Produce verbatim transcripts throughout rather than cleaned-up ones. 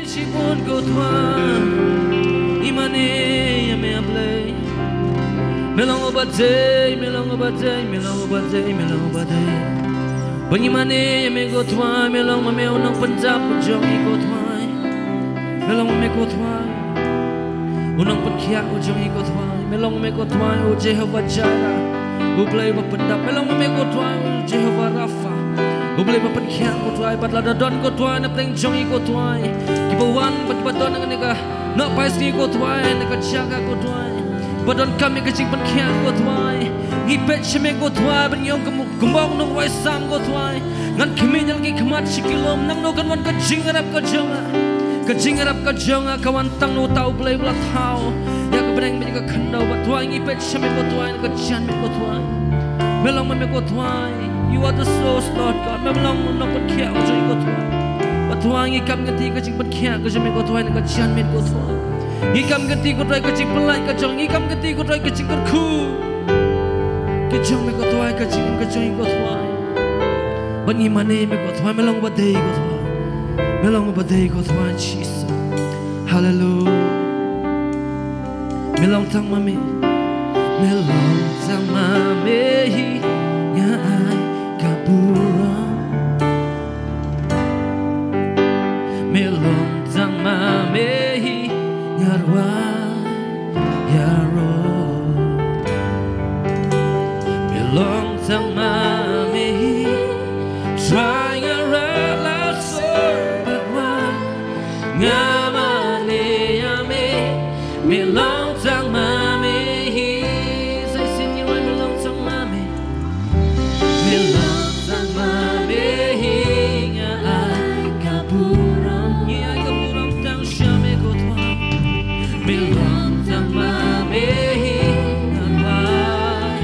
Shibun ko Trai, ngi mane ïa me A Blei. Me long uba dei, me long uba dei, me long uba dei, me long uba dei. Ba ngi mane ïa me ko Trai, me long ma me u nongpyndap u jong ngi ko Trai. Me long ma me ko Trai u nongpynkhiah u jong ngi ko Trai. Me long ma me ko Trai u Jehovah Jireh, u Blei uba pyndap. Me long ma me ko Trai u Jehovah Rapha, u Blei uba pynkhiah ko Trai. Bad lada don ko Trai na pdeng jong ngi ko Trai kiba wan bad kiba don ha kane ka Nohpynsngi ko Trai, na ka jaka ko Trai ba donkam ïa ka jingpynkhiah ko Trai. Ngi peit sha me ko Trai, ban ïoh kum, kumba u nongrwai Salm ko Trai. Ngan khmih ïa la ki khmat sha ki lum, nangno kan wan ka jingïarap ka jong nga. Ka jingïarap ka jong nga ka wan tang na uta U Blei uba la thaw ïa ka bneng bad ïa ka khyndew. Bad Trai ngi peit sha me ko Trai, na ka jingmut ko Trai. Me long ma me ko Trai. You are the source, Lord God. Me long u nongpynkhiah u jong ngi ko Trai. Bad Trai ngi kam kynti ka jingpynkhiah ka jong me ko Trai, na ka jingmut ko Trai. Ngi kam kynti ko Trai ka jingpyllait ka jong, ngi kam kynti ko Trai ka jingkyrkhu ka jong me ko Trai, ka jingim ka jong ngi ko Trai. Bad ngi mane me ko Trai, me long uba dei ko Trai. Me long uba dei ko Trai, Jesus. Hallelujah. Me long tang ma me. Me long tang ma me hi nga ai ka burom. Me long tang ma me hi nga rwai ïaroh. Me long tang ma me hi Trai nga rah la sor bad rwai. Nga mane ïa me, me long tang ma me hi. Sa shisien ngi rwai me long tang ma me. Me long tang ma me hi, nga ai ka burom. Ngi ai ka burom tang sha me ko Trai. Me long tang ma me hi, nga rwai.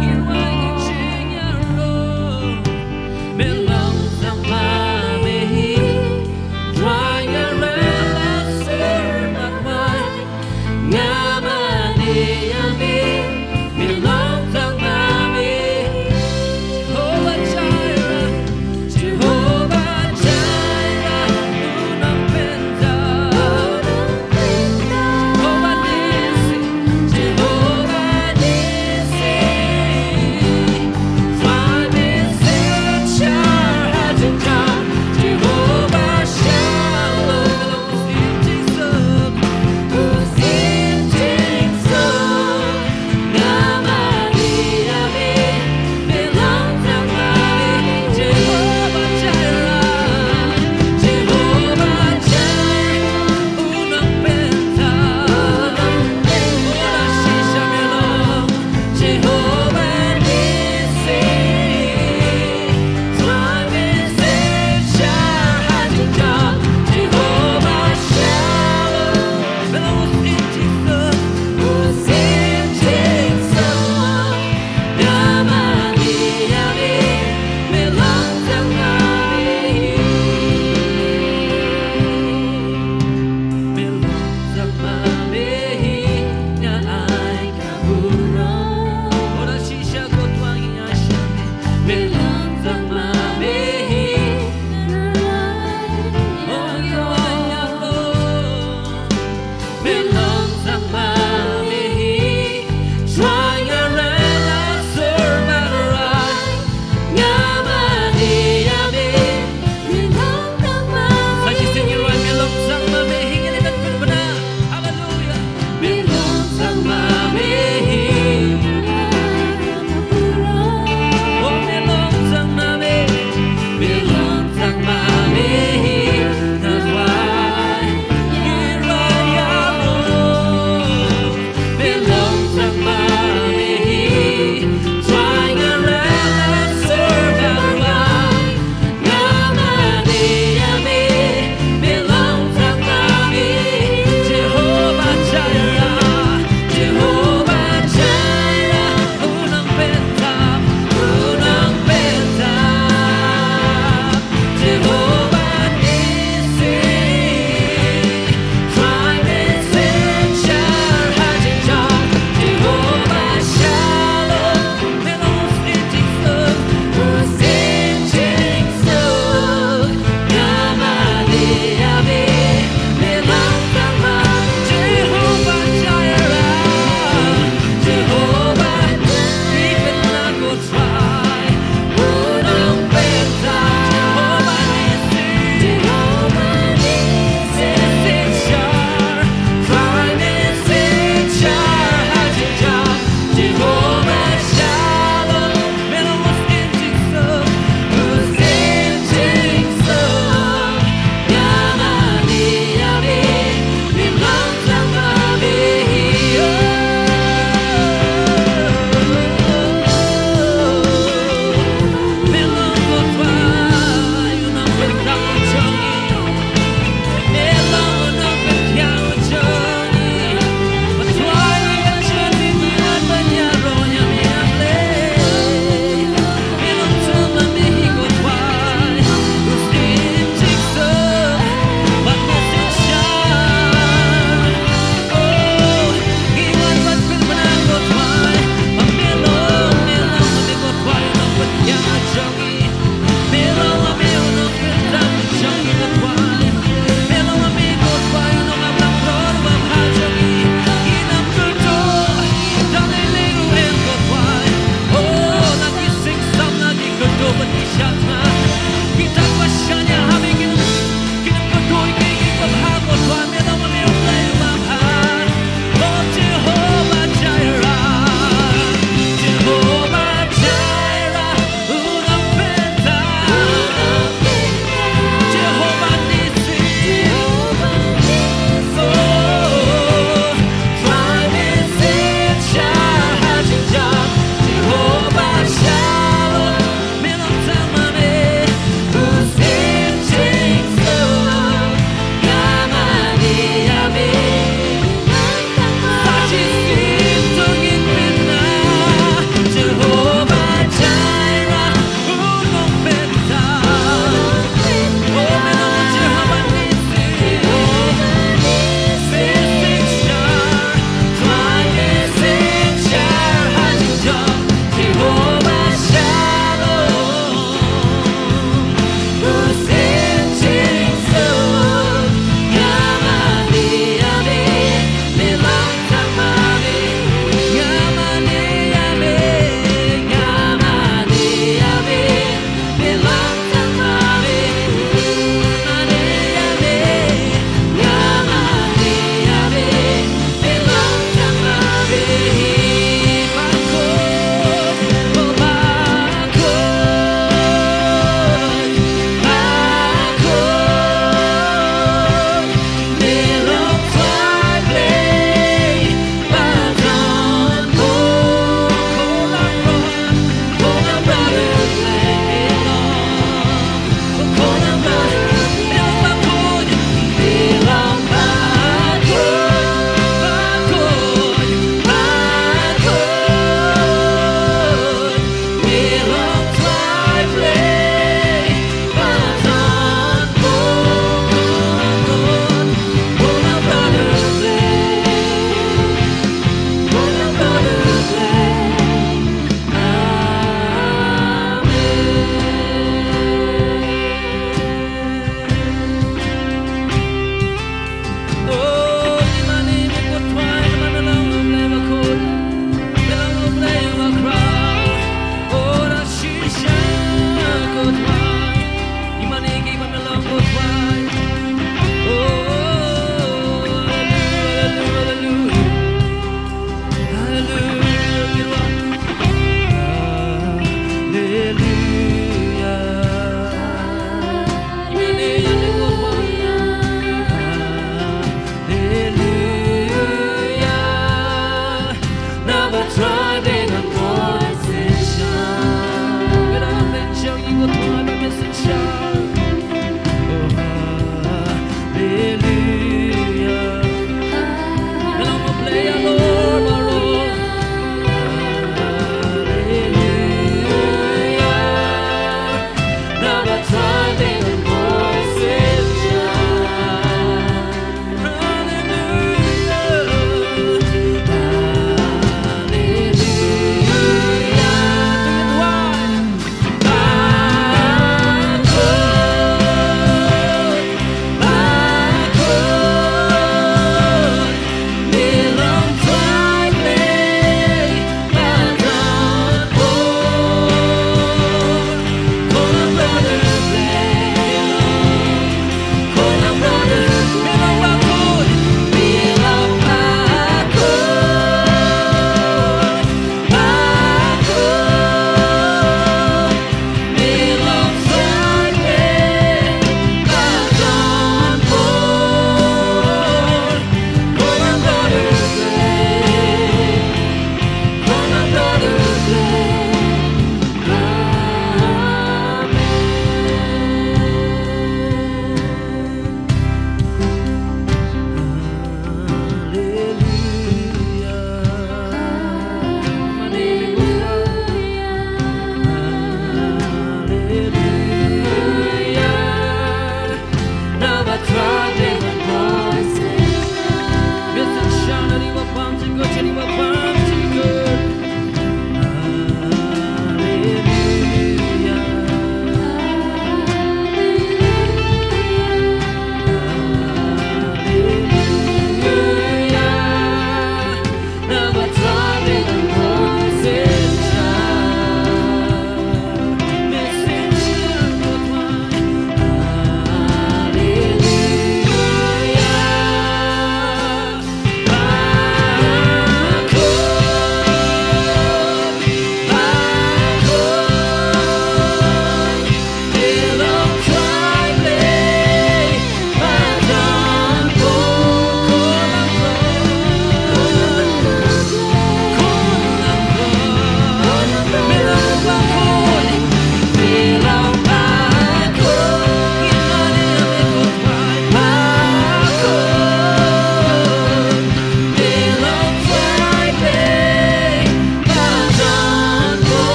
Ngi rwai ka jingïaroh. Me long tang ma me hi, Trai nga rah la sor bad rwai. Nga mane ïa me, me long tang ma me. Jehovah Jireh, Jehovah Jireh, u nongpyndap. Jehovah Nissi, Jehovah Nissi. Trai Message, Jehovah Shalom.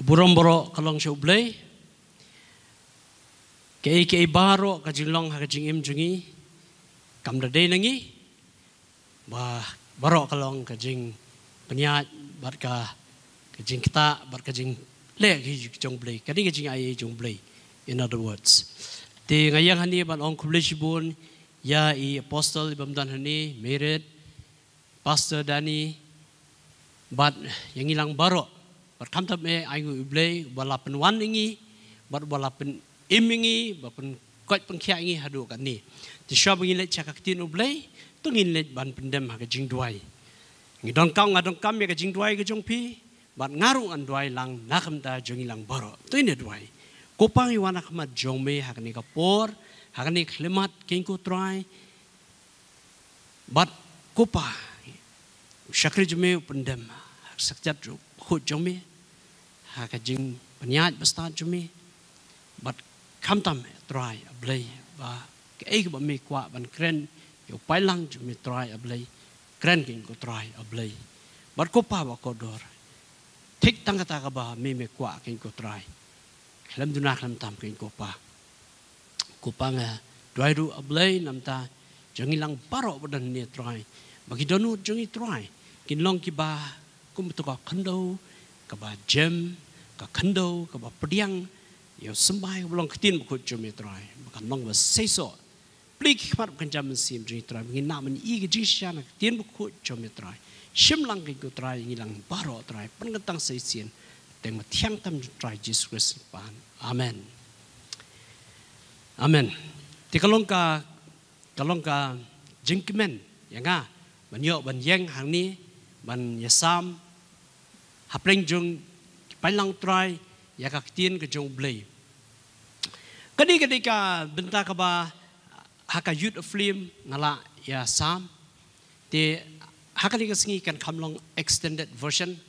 Burom baroh ka long sha U Blei. Kaei kaei baroh ka jinglong ha ka jingim jong ngi kam da dei na ngi, ba baroh ka long ka jingpynïaid bad ka, ka jingktah bad ka jingleh ka jong U Blei, kane ka jingai jong U Blei, in other words. Te nga ïeng hangne ban ong khublei shibun ïa i apostol i bym don hangne, Merit, Pastor Dani, bad ïa ngi lang baroh. Bad khamtam eh, ai nguh U Blei uba la pynwan ïa ngi bad uba la pynim ïa ngi, ba pynkoit pynkhiah ïa ngi haduh katne. Te shuwa ba ngin leit sha ka ktien U Blei, to ngin leit ban pyndem ha ka jingduwai. Ngi donkam, nga donkam ïa ka jingduwai ka jong phi, bad nga ruh ngan duwai lang na ka bynta jong ngi lang baroh. To ngin ïa duwai. Ko Pa, ngi wan ha khmat jong me ha kane ka por, ha kane ka khyllipmat, keiñ ko Trai. Bad ko Pa, u shakri jong me u pyndem ha ka sakjat jong u khuid jong me, ha ka jingpynïaid bastad jong me. Bad khamtam, Trai A Blei, ba kaei kaba me kwah ban kren ïa u paidlang jong me, Trai A Blei, kren, keiñ ko Trai A Blei. Bad ko Pa ba kordor, thik tang kata kaba me, me kwah, keiñ ko Trai, khlem duna khlem tam, keiñ ko Pa. Ko Pa, nga duwai ruh A Blei na ka bynta jong ngi lang baroh ba don hangne, Trai, ba ki dohnud jong ngi, Trai, kin long kiba kum uto u khyndew kaba jem, ka khyndew kaba pdiang ïa u symbai kaba long ka ktien bakhuid jong me, Trai, ba kan long ba seisoh. Plie ki khmat bad ki kynja mynsiem jong ngi, Trai, ba ngin nang ban ïohi ïa ka jingshisha na ka ktien bakhuid jong me, Trai. Shim lang, keiñ ko Trai, ïa ngi lang baroh, Trai, pynkyntang sa shisien. Ha ka kyrteng ba thiang tam jong u Trai Jisu Khrist ngi pan. Amen. Amen. Te ka long ka, ka long ka jingkmen ïa nga ban ïoh ban ïeng hangne ban ïasam hapdeng jong ki paidlang Trai ïa ka ktien ka jong U Blei. Kane ka dei ka bynta kaba ha ka Youth Aflame nga la ïasam. Te ha kane ka sngi kan kham long extended version.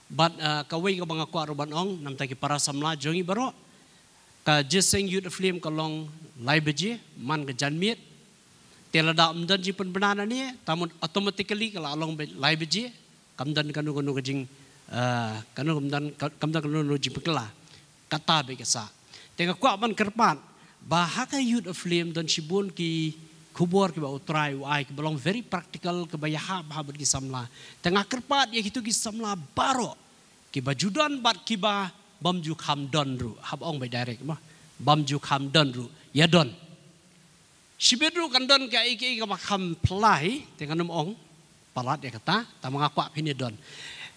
Bad, uh, kawei kaba nga kwah ruh ban ong na ka bynta ki para samla jong ngi baroh, ka jingïaseng Youth Aflame ka long lai baje man ka janmiet. Te lada ym don jingpynbna nangne, tang mut automatically ka la long ba lai baje. Kam don kano kano ka jing, uh, kano kam don, kam don kano kano jingpynkylla. Kata beit ka sah. Te nga kwah ban kyrpad ba ha ka Youth Aflame don shibun ki khubor kiba U Trai u ai, kiba long very practical, kiba ïahap bha bad ki samla. Te nga kyrpad ïa kito ki samla baroh, kiba ju don bad kiba bym ju kham don ruh, hap ong beit direct mo, bym ju kham don ruh, ïa don. Shibit ruh kan don kaei kaei kaba kham phylla hi, te ngan ym ong palat ïa kata, tang ma nga kwah phin ïa don.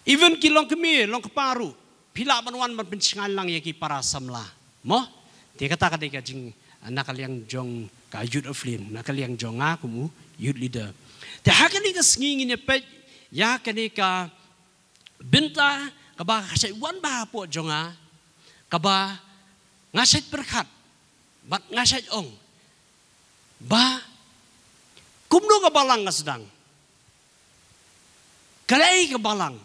Even ki longkmie longkpa ruh, phi lah ban wan ban pynshngaiñ lang ïa ki para samla mo. Te kata ka dei ka jing, na ka liang jong ka Youth Aflame, na ka liang jong nga kum u youth leader. Te ha kane ka sngi ngin ïa peit ïa kane ka bynta kaba ka shait wan bha hapoh jong nga, kaba nga shait pyrkhat bad nga shait ong ba kumno ka balang ka sdang, kaei ka balang,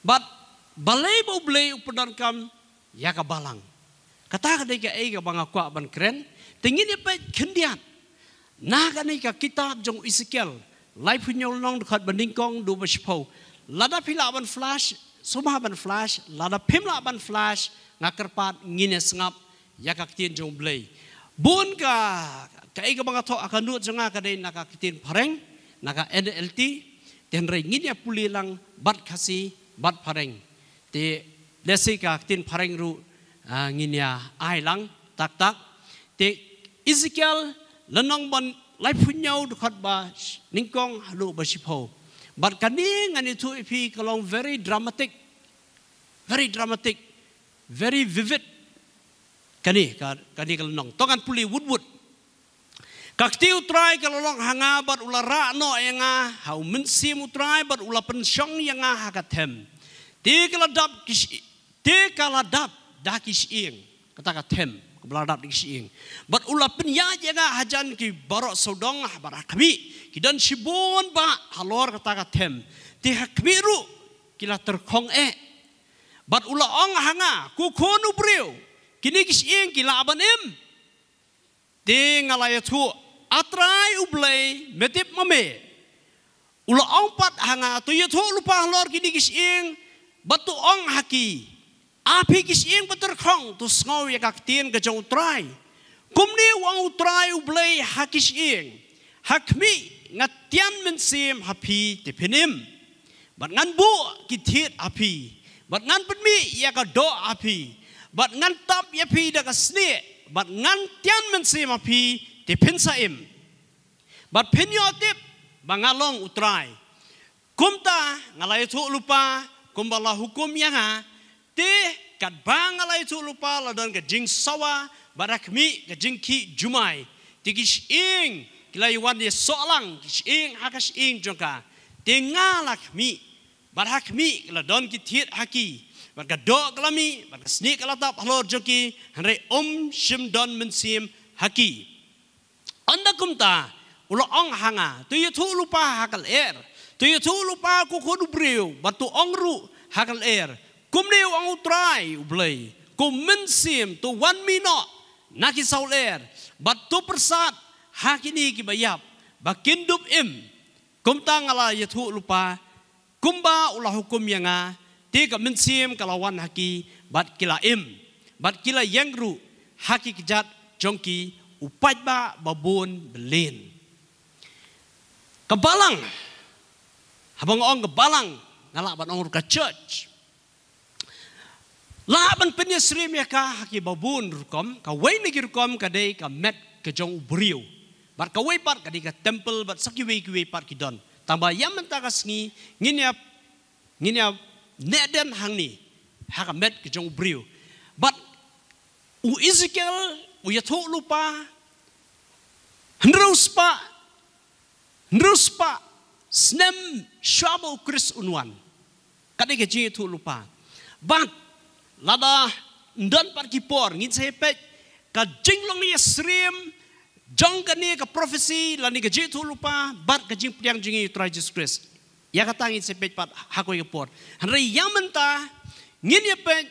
bad balei ba U Blei u pyndonkam ïa ka balang. Kata ka dei kaei kaba nga kwah ban kren. Te ngin ïa peit khyndiat na kane ka kitab jong u Esekiel laiphew hynñiew lynnong, dkhot ba nyngkong haduh ba shiphew. Lada phi lah ban flash, sngewbha ban flash. Lada phim lah ban flash, nga kyrpad ngin ïa sngap ïa ka ktien jong U Blei. Bun ka, kaei kaba nga thoh ha ka note jong nga ka dei na ka ktien phareng, na ka N L T. Te hynrei ngin ïa pule lang bad Khasi bad phareng. Te lehse ka ktien phareng ruh, ah, ngin ïa ai lang tak tak. Te Esekiel lynnong ba laiphew hynñiew, dkhot ba nyngkong haduh ba shiphew. Bad kane ngan ïathuh ïa phi ka long very dramatic, very dramatic, very vivid. Kane ka, kane ka lynnong, to ngan pule wut wut. Ka kti U Trai ka la long ha nga bad u la rah noh ïa nga ha U Mynsiem U Trai bad u la pynshong ïa nga ha ka them. Te ka la dap ki shi-, te ka la dap da ki shyieng. Kata ka them kaba la dap da ki shyieng. Bad u la pynïaid ïa nga hajan ki baroh sawdong, ha bad ha khmih ki don shibun bah halor kata ka them. Te ha khmih ruh ki la tyrkhong eh. Bad u la ong ha nga, ko khun u briew, kine ki shyieng ki lah ban im? Te nga la ïathuh, A Trai U Blei, me tip ma me. U la ong pat ha nga, to ïathuh lypa halor kine ki shyieng bad to ong ha ki, A phi ki shyieng ba tyrkhong, to sngew ïa ka ktien ka jong U Trai. Kumne u ong U Trai U Blei ha ki shyieng: Ha khmih, nga tian mynsiem ha phi te phin im, bad ngan buh ki thied ha phi, bad ngan pynmih ïa ka doh ha phi, bad ngan tap ïa phi da ka snieh, bad ngan tian mynsiem ha phi te phin sa im, bad phin ïoh tip ba nga long U Trai. Kumta nga la ïathuh lypa kumba la hukum ïa nga, te katba nga la ïathuh lypa la don ka jingsawa bad ha khmih ka jingkhih jumai. Te ki shyieng ki la ïawan ïasoh lang, ki shyieng ha ka shyieng jong ka. Te nga la khmih, bad ha khmih ki la don ki thied ha ki, bad ka doh ka la mih, bad ka snieh ka la tap halor jong ki, hynrei ym shym don mynsiem ha ki. Ynda kumta u la ong ha nga: To ïathuh lypa ha ka lyer, to ïathuh lypa ko khun u briew, bad to ong ruh ha ka lyer: Kumne u ong U Trai U Blei: Ko mynsiem, to wan mih noh na ki saw lyer, bad to pyrsad ha kine kiba ïap ba kin dup im. Kumta nga la ïathuh lypa kumba u la hukum ïa nga, te ka mynsiem ka la wan ha ki, bad ki la im, bad ki la ïeng ruh ha ki kjat jong ki, u paidbah ba bun bylliñ. Ka balang, haba nga ong ka balang, nga lah ban ong ruh ka church, lah ban pynïasyriem ïa ka ha ki ba bun rukom. Kawei na ki rukom ka dei ka met ka jong u briew, bad kawei pat ka dei ka temple, bad sa kiwei kiwei pat ki don. Tangba ïa mynta ka sngi ngin ïa, ngin ïa neh dien hangne ha ka met ka jong u briew. Bad u Ezekiel u ïathuh lypa hynriew spah, hynriew spah snem shuwa ba u Khrist un wan. Ka dei ka jingïathuh lypa. Bad lada ym don pat ki por, ngin sa ïa peit ka jinglong ïasyriem jong kane ka prophecy lane ka jingïathuh lypa bad ka jingpdiang jong ngi ïa u Trai Jisu Khrist. Ïa kata ngin sa ïa peit pat ha kawei ka por. Hynrei ïa mynta ngin ïa peit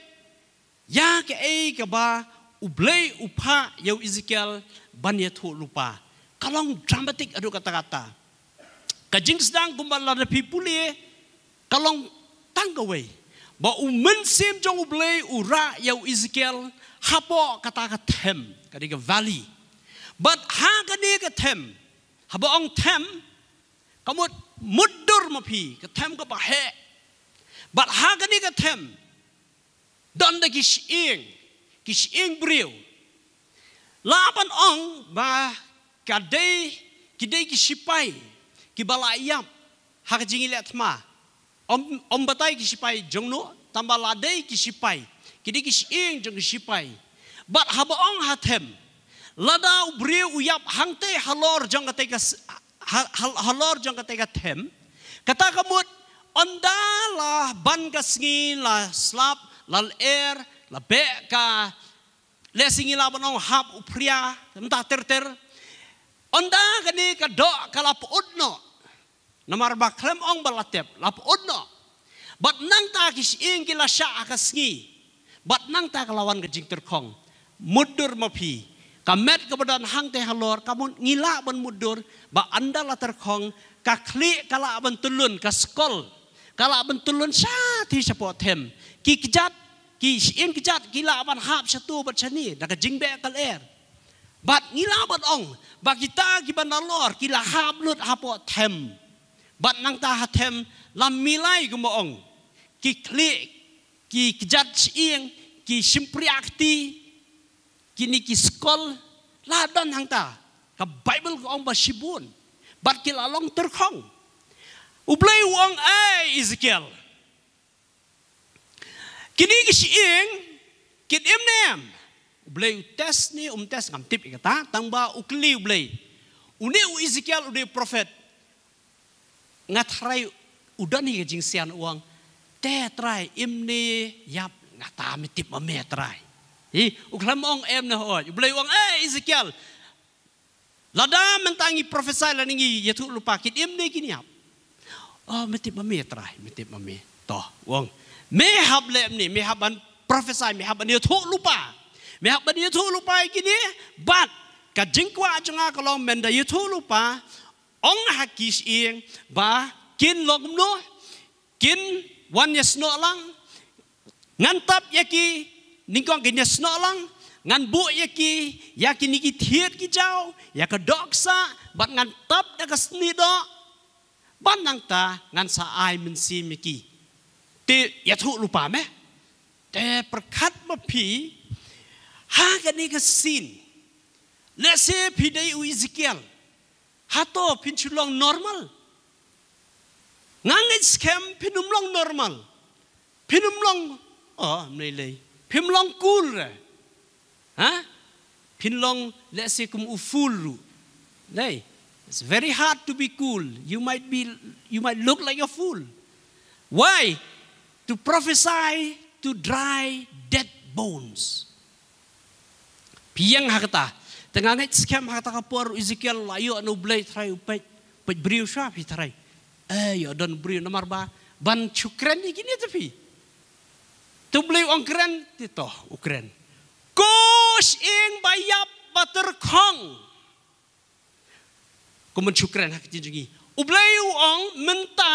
ïa kaei kaba U Blei u phah ïa u Ezekiel ban ïathuh lypa. Ka long dramatic haduh katta katta. Ka jingsdang kumba lada phi pule, ka long tang kawei, ba u mynsiem jong U Blei u rah ïa u Ezekiel hapoh kata ka them, ka dei ka valley. Bad ha kane ka them, haba ong them, ka mut mutdur ma phi, ka them kaba heh. Bad ha kane ka them don da ki shyieng, ki shyieng briew. Lah ban ong ba ka dei, ki dei ki shipai kiba la ïap ha ka jingïaleh thma. Ym, ym batai ki shipai jong no, tangba la dei ki shipai, ki dei ki shyieng jong ki shipai. Bad haba ong ha them, lada u briew u ïap hangtei halor jong katei ka s-, ha-, ha-, halor jong katei ka them, kata ka mut ynda la ban ka sngi, la slap, la lyer, la beh ka, lehse ngi lah ban ong hap u phria, mynta ter ter. Ynda kane ka doh ka la pyut noh. Namar ba khlem ong ba la tep, la pyut noh. Bad nangta ki shyieng ki la shah ha ka sngi. Bad nangta ka la wan ka jingtyrkhong. Mutdur ma phi. Ka met kaba don hangtei halor, ka mut ngi lah ban mutdur, ba ynda la tyrkhong, ka khlieh ka lah ban tylun, ka skol ka lah ban tylun shathie shapoh them. Ki kjat, ki shyieng kjat ki lah ban hap shato bad shane da ka jingbeh ka lyer. Bad ngi lah ban ong ba kita kiba nalor ki la hap lut hapoh them. Bad nangta ha them la milai, kumba ong, ki khlieh, ki kjat shyieng, ki shympriahkti, kine ki skol, la don hangta. Ka Baibl ka ong ba shibun. Bad ki la long tyrkhong. U Blei u ong, "Ei Ezekiel, kine ki shyieng kin im ne em?" U Blei u test ne um test, ngam tip ïa kata, tangba u kylli U Blei. Une u Ezekiel u dei u prophet. Nga tharai u don hi ka jingsian, u ong, "Te Trai, im ne ïap, ngata me tip ma me Trai." Hi, u khlem ong em ne hooid. U Blei u ong, "Ei Ezekiel, lada mynta ngi prophesy lane ngi ïathuh lypa, kin im ne kin ïap?" "Oh, me tip ma me Trai, me tip ma me." To, u ong, "Me hap leh mynne, me hap ban prophesy, me hap ban ïathuh lypa. Me hap ban ïathuh lypa ïa kine, bad ka jingkwah jong nga ka long mynda ïathuh lypa, ong ha ki shyieng ba kin long kumno, kin wan ïasnoh lang, Ngan tap ïa ki, nyngkong ki ïa snoh lang, ngan buh ïa ki, ïa kine ki thied ki jaw, ïa ka dohksa, bad ngan tap da ka snieh doh, bad nangta ngan sa ai mynsiem ïa ki. Te ïathuh lypa me. Te pyrkhat ma phi, ha kane ka scene, lehse phi dei u Ezekiel, hato phin shu long normal? Nga ngeit skhem phin ym long normal. Phin ym long, oh, mlei lei. Phin ym long cool re. Ha? Phin long, lehse kum u fool ruh. Lei. It's very hard to be cool. You might be, you might look like a fool. Why? To prophesy to dry, dead bones. Phi ïeng ha kata. Te nga ngeit skhem ha kata ka por u Ezekiel la ïoh na u Blei, tharai u peit, peit briew shuwa phi tharai. Eh, ïoh don briew namar ba ban shu kren ïa kine te phi. Te u Blei u ong kren, te to u kren. Ko shyieng ba ïap ba tyrkhong. Kumban shu kren ha ka ktien jong ngi. U Blei u ong mynta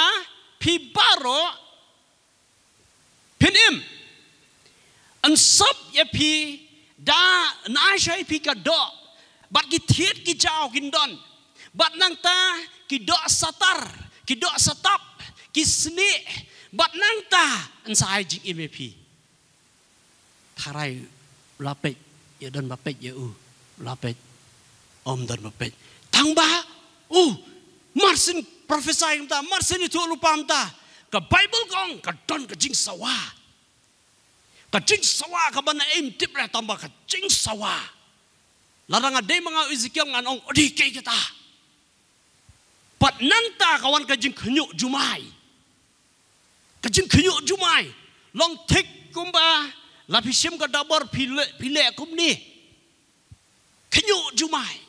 phi baroh phin im. Yn sop ïa phi da, yn ai sha ïa phi ka doh. Bad ki thied ki jaw kin don. Bad nangta ki doh satar, ki doh satap, ki snieh. Bad nangta yn sa ai jingim ïa phi. Tharai u la peit, ïa don ba peit ïa u, u la peit. Ym don ba peit. Tang ba, uh, mar syn prophesy kumta, mar syn ïathuh lypa kumta. Ka Bible ka ong, ka don ka jingsawa. Ka jingsawa kaba na im tip re tang ba ka jingsawa. Lada nga dei ma nga u Ezekiel ngan ong, o dei kaei kata. Bad nangta ka wan ka jingkhynñiuh jumai. Ka jingkhynñiuh jumai. Long thik kumba la phi shim ka dabor phi leh, phi leh kumne. Khynñiuh jumai.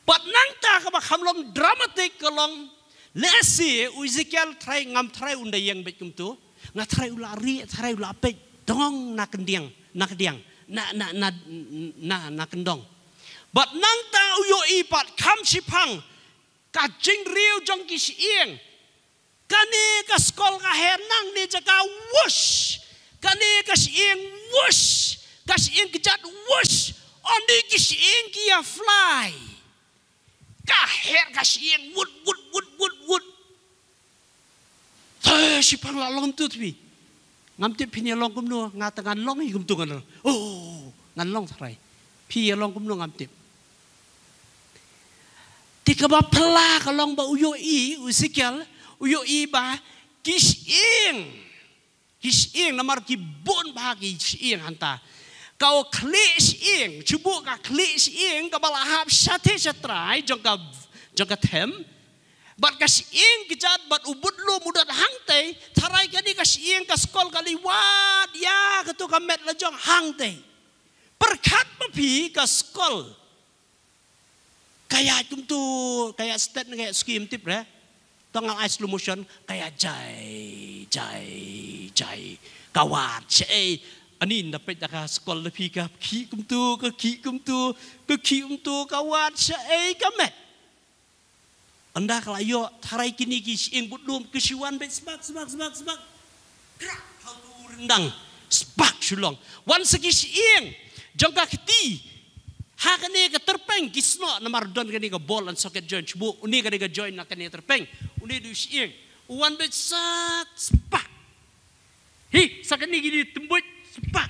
Bad nangta kaba kham long dramatic ka long, lehse u Ezekiel tharai, ngam tharai un da ïeng beit kumto. Nga tharai u la rieh, tharai u la peit. Tang ong na kyndiang, na kyndiang, na, na, na, na, na kyndong. Bad nangta u ïohi pat kham shiphang ka jingriew jong ki shyieng. Kane ka skul ka her nangne jaka, wush. Kane ka shyieng, wush. Ka shyieng kjat, wush. Ynda ki shyieng ki ïa fly, ka her ka shyieng, wut, wut, wut, wut, wut. Te shiphang la long kumto te phi. Ngam tip phin ïa long kumno, nga te ngan long hi kumto ngan long. Oh, ngan long tharai. Phi ïa long kumno ngam tip. Te kaba phylla ka long ba u ïohi, u Ezekiel, u ïohi ba ki shyieng. Ki shyieng namar ki bun bha ki shyieng hangta. Ka khlieh shyieng, shu buh ka khlieh shyieng kaba la hap shatei shatrai jong ka, jong ka them. Bad ka shyieng kjat bad u budlum u don hangtei, tharai kane ka shyieng ka skul ka leit wad ïa kato ka met la jong hangtei. Pyrkhat ma phi ka skul. Ka ïaid kumto, ka ïaid stet ne ka ïaid suki ym tip re. To ngan ai slow motion, ka ïaid jai, jai, jai. Ka wad shaei. Ani nda peit da ka skul da phi ka khih kumto, ka khih kumto, ka khih kumto, ka wad shaei ka met. Ynda ka la ïoh, tharai kine ki shyieng budlum, ki shu wan beit sbak, sbak, sbak, sbak. Krak, ha uto u ryndang, sbak shu long. Wan sa ki shyieng jong ka kti. Ha kane ka tyrpeng ki snoh namar don kane ka ball and socket joint. Shu buh une kane ka joint na kane ka tyrpeng. Une u dei u shyieng. U wan beit sat sbak. Hi, sa kane kine tymbuit sbak.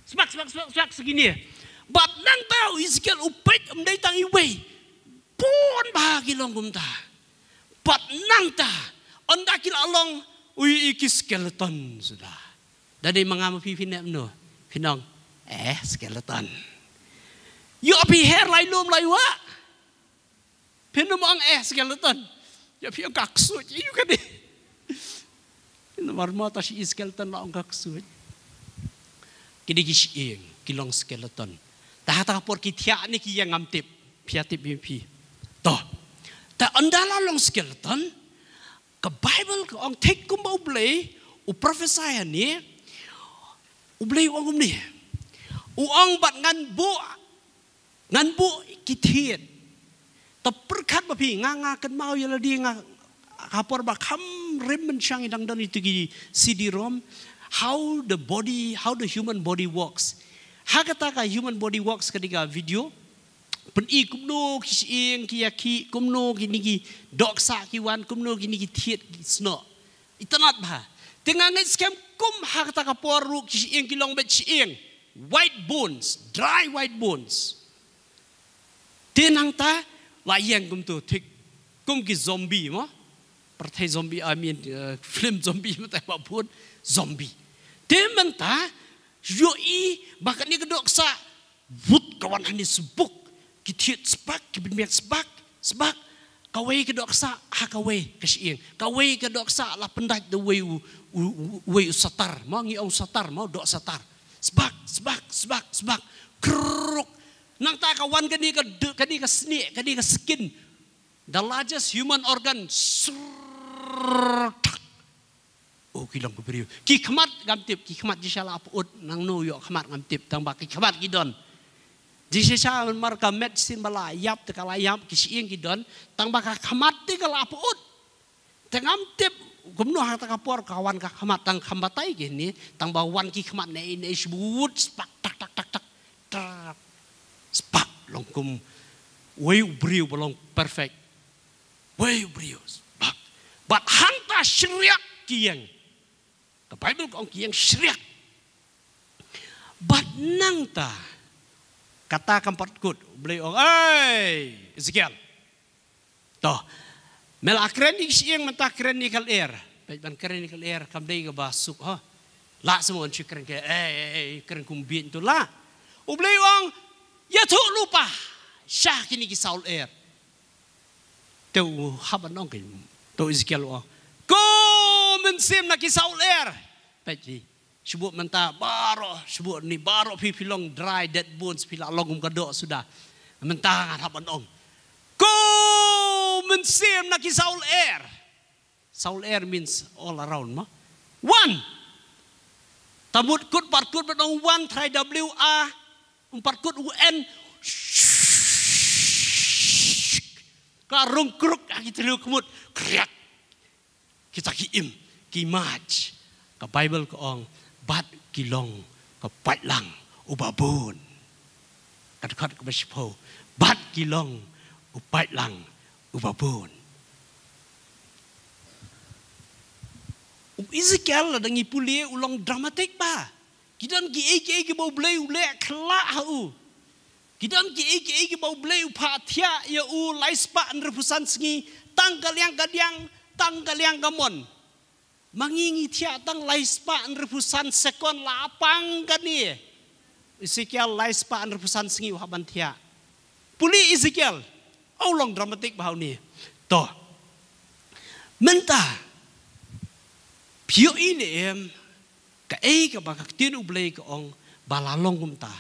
Sbak, sbak, sbak, sbak sa kine. Bad nangta u Ezekiel u peit ym dei tang iwei. Bun bha ki long kumta. Bad nangta, ynda ki la long, u ïohi ki skeleton suda. Da dei ma nga ma phi phin ong kumno? Phin ong, eh, skeleton. Ïoh phi her lai lum lai wah. Phin ym ong, eh, skeleton. Ïoh phi ong ka ksuid, ïoh ka dei. Namar ma ta shi skeleton la ong ka ksuid. Ki dei ki shyieng, ki long skeleton. Te ha kata ka por ki thiah ne ki ïeng ngam tip. Phi ïa tip ïa phi. To. Te ynda la long skeleton, ka Bible ka ong thik kumba U Blei u prophesy hangne, U Blei u ong kumne. U ong bad ngan buh, ngan buh ki thied. Te pyrkhat ma phi, nga, nga kynmaw ïa lade nga, ha por ba kham rim mynshang i dang don ito ki CD-ROM. how the body, how the human body works. Ha kata ka human body works ka dei ka video. Pyni kumno ki shyieng ki ïakhih, kumno kine ki dohksah ki wan, kumno kine ki thied ki snoh. Itynnad bha. Te nga ngeit skhem kum ha kata ka por ruh ki shyieng ki long beit shyieng. White bones, dry white bones. Te nangta la ïeng kumto thik. Kum ki zombie mo. Pyrthei zombie, I mean, uh, film zombie mo, te ba bun zombie. Te mynta ïohi ba kane ka dohksah, wut, ka wan hangne sbuk, ki thied sbak, ki bynmiat sbak, sbak. Kawei ka dohksah ha kawei ka shyieng. Kawei ka dohksah la pyndait da uwei u, u, u, uwei u satar. Mo, ngi ong satar mo, dohsatar. Sbak, sbak, sbak, sbak. Krrruk. Nangta ka wan kane ka d-, kane ka snieh, kane ka skin. The largest human organ. Srrrrrr. Oh, ki long ki briew. Ki khmat ngam tip, ki khmat jingshisha la pyut, nangno ïoh khmat ngam tip, tang ba ki khmat ki don. Jingshisha namar ka met shisien ba la ïap, te ka la ïap, ki shyieng ki don, tang ba ka khmat te ka la pyut. Te ngam tip kumno ha kata ka por ka wan ka khmat, tang kham batai kine, tang ba wan ki khmat ne, ne shibut, spak, tak, tak, tak, tak, tak, spak, long kum uwei u briew ba long perfect. Wei u briew, spak. Bad hangta shriak ki ïeng. Ka Bible ka ong ki ïeng shriak. Bad nangta, kata kam pat kut, U Blei ong, "Ei, Ezekiel. To, me la kren ïa ki shyieng, mynta kren ïa ka lyer." Peit, ban kren ïa ka lyer kam dei kaba suk, ho. Lah sngewbha shu kren ka, ei, ei, ei, kren kum bieit to lah. U Blei ong, "Ïathuh lypa sha kine ki saw lyer." Te u hap ban ong ki, to Ezekiel u ong, "Ko mynsiem na ki saw lyer." Peit hi. Shibun mynta baroh, shibun ni baroh phi, phi long dry, dead bones, phi la long kum ka doh suda. Mynta ngan hap ban ong, "Ko mynsiem na ki saw lyer." Saw lyer means all around mo. Wan. Te mut kut, pat kut ban ong wan, try W A, um pat kut U N. Ka rung kruk ha ki thliew khmut. Kriak. Kita ki im, ki maj. Ka Bible ka ong, bad ki long ka paidlang uba bun. Ka dkhot kaba shiphew, bad ki long u paidlang uba bun. U Ezekiel lada ngi pule u long dramatic bha. Ki don kiei kiei kiba U Blei u leh khlad ha u. Ki don kiei kiei kiba U Blei u phah thiah ïa u lai spah hynriewphew san sngi, tang ka liang ka diang, tang ka liang ka mon. Ma ngi ngi thiah tang lai spah hynriewphew san sekon la pang kane. Ezekiel lai spah hynriewphew san sngi u hap ban thiah. Pule Ezekiel, u long dramatic bha une. To. Mynta, phi ïohi ne em, kaei kaba ka ktien U Blei ka ong, ba la long kumta,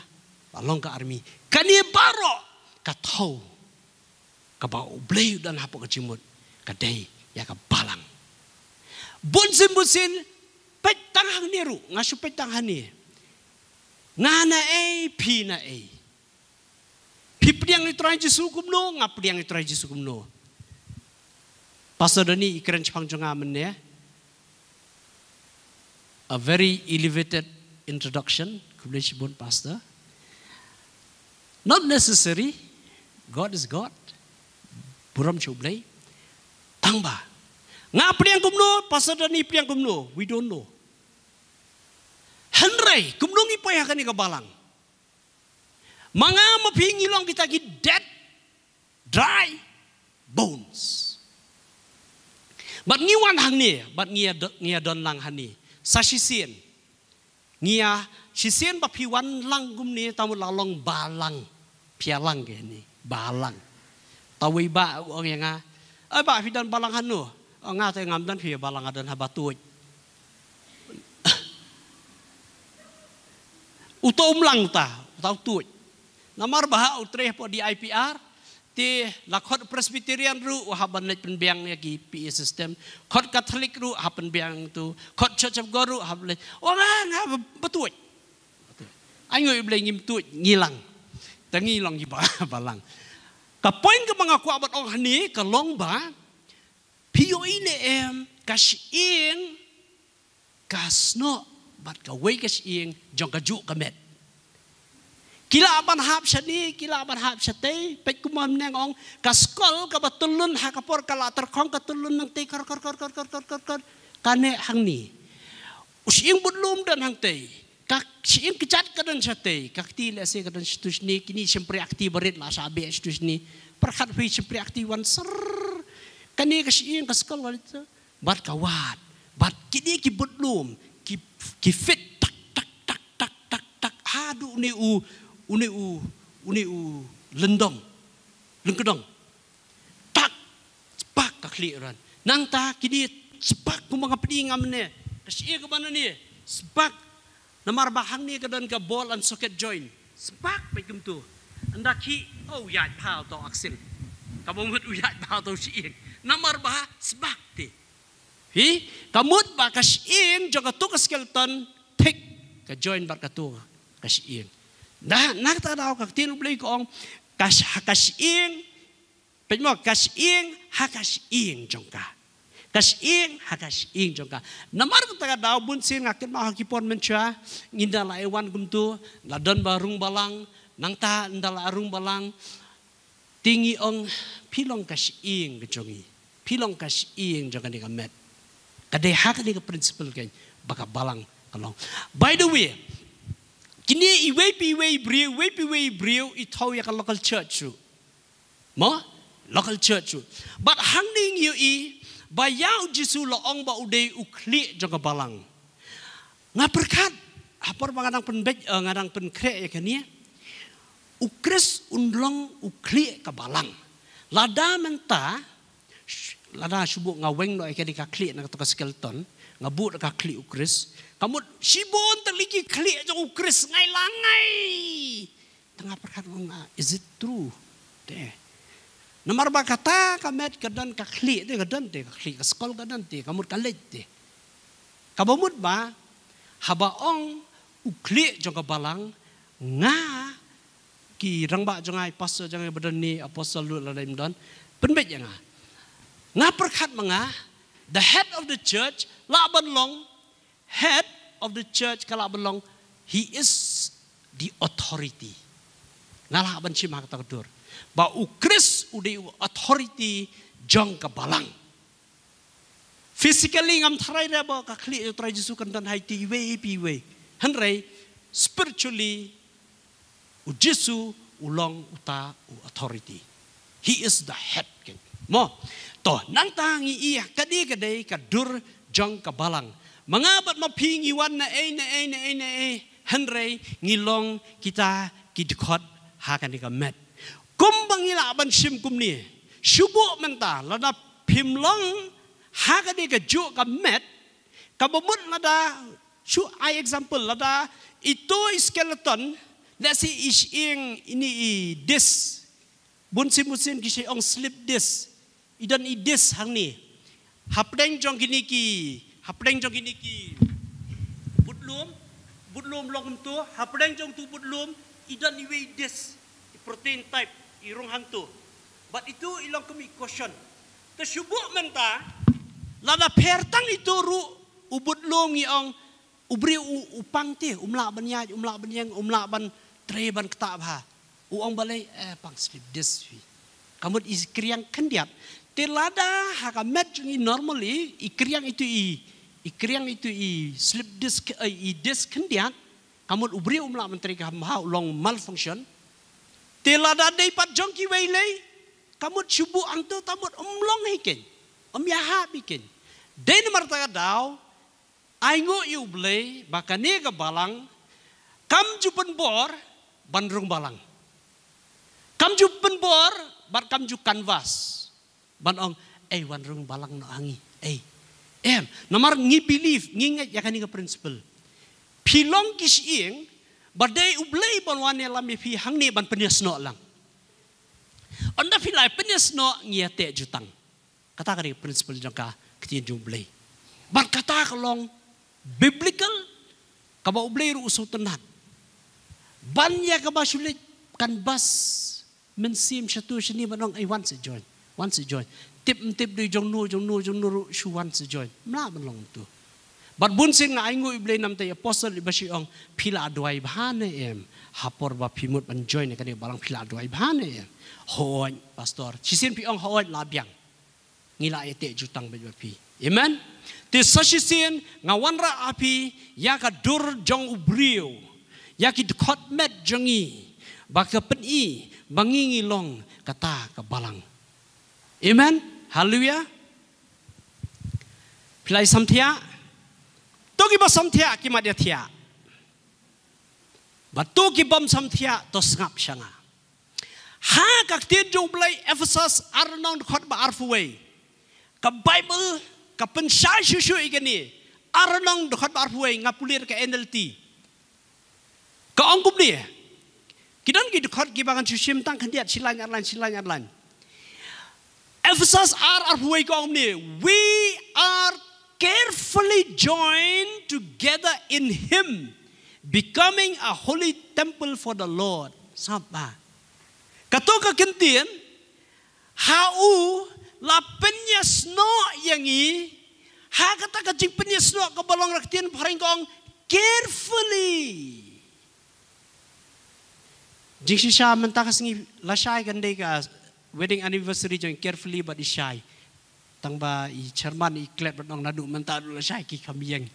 la long ka army. Kane baroh ka thew kaba U Blei u don hapoh ka jingmut, ka dei ïa ka balang. Bun sien bun sien, peit tang hangne ruh, nga shu peit tang hangne. Nga na ei, phi na ei. Phi pdiang ïa u Trai Jisu kumno, nga pdiang ïa u Trai Jisu kumno. Pastor Dani i kren shaphang jong nga mynne. A very elevated introduction. Khublei shibun, Pastor. Not necessary. God is God. Burom sha U Blei. Tang ba nga pdiang kumno, Pastor Dani pdiang kumno, we don't know. Hynrei kumno ngi poi ha kane ka balang? Ma nga ma phi ngi long kita ki dead, dry bones. Bad ngi wan hangne, bad ngi ïa do-, ngi ïa don lang hangne. Sa shisien. Ngi ïa shisien ba phi wan lang kumne, tang mut la long balang. Phi ïa lang kane, balang. Tawei ba u ong ïa nga, "Ai ba phi don balang hano?" "O nga te ngam don phi balang, nga don ha ba tuid." Uto um lang uta, uta u tuid. Namar ba ha u trei hapoh D I P R, te la khot Presbyterian ruh u hap ban leit pynbiang ïa ki P A system. Khot Catholic ruh hap pynbiang tu. Khot Church of God ruh hap leit. O nga, nga ba, ba tuid. Ai ngui U Blei ngim tuid, ngi lang. Te ngi long ki ba, balang. Ka point kaba nga kwah ban ong hangne, ka long ba, phi ïohi ne em, ka shyieng, ka snoh, bad kawei ka shyieng jong kajuh ka met. Ki lah ban hap shane, ki lah ban hap shatei, peit kumba mynne nga ong, ka skul kaba tyllun ha ka por ka la tyrkhong ka tyllun nangtei kor kor kor kor kor kor kor kor. Kane hangne. U shyieng budlum don hangtei. Ka shyieng kjat ka don shatei. Ka kti lehse ka don shatu shane, kine shympriah kti barit la shah beh shatu shane. Pyrkhat phi shympriah kti wan ser. Kane ka shyieng ka skul ka bad ka wad. Bad kine ki budlum, ki, ki fit tak tak tak tak tak tak. Haduh une u, une u, une u lyndong. Lyngkdong. Tak, spak ka khlieh ran. Nangta kine spak kumba nga pdiang mynne. Ka shyieng kaba nane, spak. Namar ba hangne ka don ka ball and socket joint. Spak, peit kumtu. Ynda khih, oh, ïaid pha uto u axle. Kaba mut u ïaid pha uto u shyieng. Namar ba spak te. Phi, ka mut ba ka shyieng jong kato ka skeleton thik ka join bad kato ka shyieng. Na, na kata ka daw ka ktien U Blei ka ong, ka sh-, ka shyieng, peit mo, ka shyieng ha ka shyieng jong ka. Ka shyieng ha ka shyieng jong ka. Namar kata ka daw bun sien nga kynmaw ha ki por mynshuwa, ynda la ai wan kumto, la don ba rung balang, nangta ynda la rung balang, te ngi ong, phi long ka shyieng ka jong ngi. Phi long ka shyieng jong kane ka met. Ka dei ha kane ka principle keiñ ba ka balang ka long. By the way, kine iwei pa iwei i briew, iwei pa iwei i briew i thaw ïa ka local church ruh. Mo? Local church ruh. Bad hangne ngi ïohi ba ïa U Jisu la ong ba u dei u khlieh jong ka balang. Nga pyrkhat, ha por ba nga dang pynbeit, eh, nga dang pynkhreh ïa kane. U Khrist un long u khlieh ka balang. Lada mynta, sh-, lada shu buh nga weng noh ïa kane ka khlieh na kato ka skeleton, nga buh da ka khlieh U Khrist. Ka mut shibun tylli ki khlieh jong U Khrist nga ïalang ai. Te nga pyrkhat nga, is it true? Te. Namar ba kata ka met ka don ka khlieh te, ka don te, ka khlieh ka skul ka don te, ka mut ka leit te. Kaba mut ba, haba ong u khlieh jong ka balang, nga ki rangbah jong nga, i pastor jong nga ba don ne, apostle ruh lada im don, pynbeit ïa nga. Nga pyrkhat ma nga, the head of the church, lah ban long, head of the church ka lah ban long, he is the authority. Nga lah ban shim ha kata ka dur ba U Khrist u dei u authority jong ka balang. Physically ngam tharai re ba ka khlieh U Trai Jisu kan don ha iti iwei pa iwei. Hynrei spiritually U Jisu u long uta u authority. He is the head. Mo, to, nangta ngi ïa ka dei ka dei ka dur jong ka balang. Ma nga bad ma phi ngi wan na ei, na ei, na ei, na ei. Hynrei ngi long kita ki dkhot ha kane ka met. Kumba ngi lah ban shim kumne. Shu buh mynta, lada phim long ha kane ka juh ka met, kaba mut lada, shu ai example, lada ito i skeleton, let's say i shyieng ine i disc. Bun sien bun sien ki shai ong slip disc. I don i disc hangne. Hapdeng jong kine ki, hapdeng jong kine ki budlum, budlum long kumto, hapdeng jong uto budlum, i don iwei i disc, i protein type, i rung hangto. Bad ito i long kum i cushion. Te shu buh mynta, lada pher tang ito ruh, u budlum ngi ong, u briew u, u pang te, um lah ban ïaid, um lah ban ïeng, um lah ban trei ban ktah bha. U ong balei, eh, pang slip disc phi. Ka mut i kriang khyndiat. Te lada ha ka met jong ngi normally, i kriang ito i, i kriang ito i slip disc, eh, i disc khyndiat. Ka mut u briew um lah ban trei ka bha, u long malfunction. Te lada dei pat jong kiwei lei, ka mut shu buh hangto, ka mut um long hi keiñ. Um ïahap hi keiñ. Dei namar kata ka daw, ainguh ïa U Blei ba kane ka balang kam ju pynbor ban rung balang. Kam ju pynbor bad kam ju canvass ban ong, ei, wan rung balang noh ha ngi. Ei. Em, namar ngi believe, ngi ngeit ïa kane ka principle. Phi long ki shyieng ba dei U Blei ban wan ïalam ïa phi hangne ban pynïasnoh lang. Ynda phi la pynïasnoh ngi ïateh jutang. Kata ka dei principle jong ka ktien jong U Blei. Bad kata ka long biblical, kaba U Blei ruh u sngewtynnat. Ban ïa kaba shu leit canvass mynsiem shatu shane ban ong, ei, wan sa join, wan sa join. Tip ym tip dei jong no, jong no, jong no ruh shu wan sa join. Ym lah ban long kumto. Bad bun sien nga ai nguh ïa u Blei namar ïa i apostle iba shu ong, phi la duwai bha ne em? Ha por ba phi mut ban join ïa kane ka balang phi la duwai bha ne em? Hooid, pastor. Shisien phi ong hooid, la biang. Ngi la ïateh jutang bad phi. Amen. Te sa shisien nga wanrah ha phi ïa ka dur jong u briew, ïa ki dkhot met jong ngi, ba ka pyni ba ngi ngi long kata ka balang. Amen. Haleluia. Phi la ïa samthiah? To kiba samthiah ki mat ïa thiah. Bad to ki bym samthiah to sngap sha nga. Ha ka ktien jong u Blei, Ephesus ar lynnong dkhot ba arphew wei. Ka Bible ka pynshai shuh shuh ïa kane. Ar lynnong dkhot ba arphew wei, nga pule da ka N L T. Ka ong kumne. Ki don ki dkhot kiba ngan shu shim tang khyndiat, shi lain ar lain, shi lain ar lain. Ephesus ar arphew wei ka ong kumne, "We are carefully joined together in him, becoming a holy temple for the Lord." Sngap bha. Kato ka kyntien, ha u la pynïasnoh ïa ngi, ha kata ka jingpynïasnoh kaba long, ka ktien phareng ka ong carefully. Jingshisha mynta ka sngi lashai kan dei ka wedding anniversary jong i Carefully bad i Shai. Tang ba i chairman i klet bad ong naduh mynta duh lashai ki kham ïeng.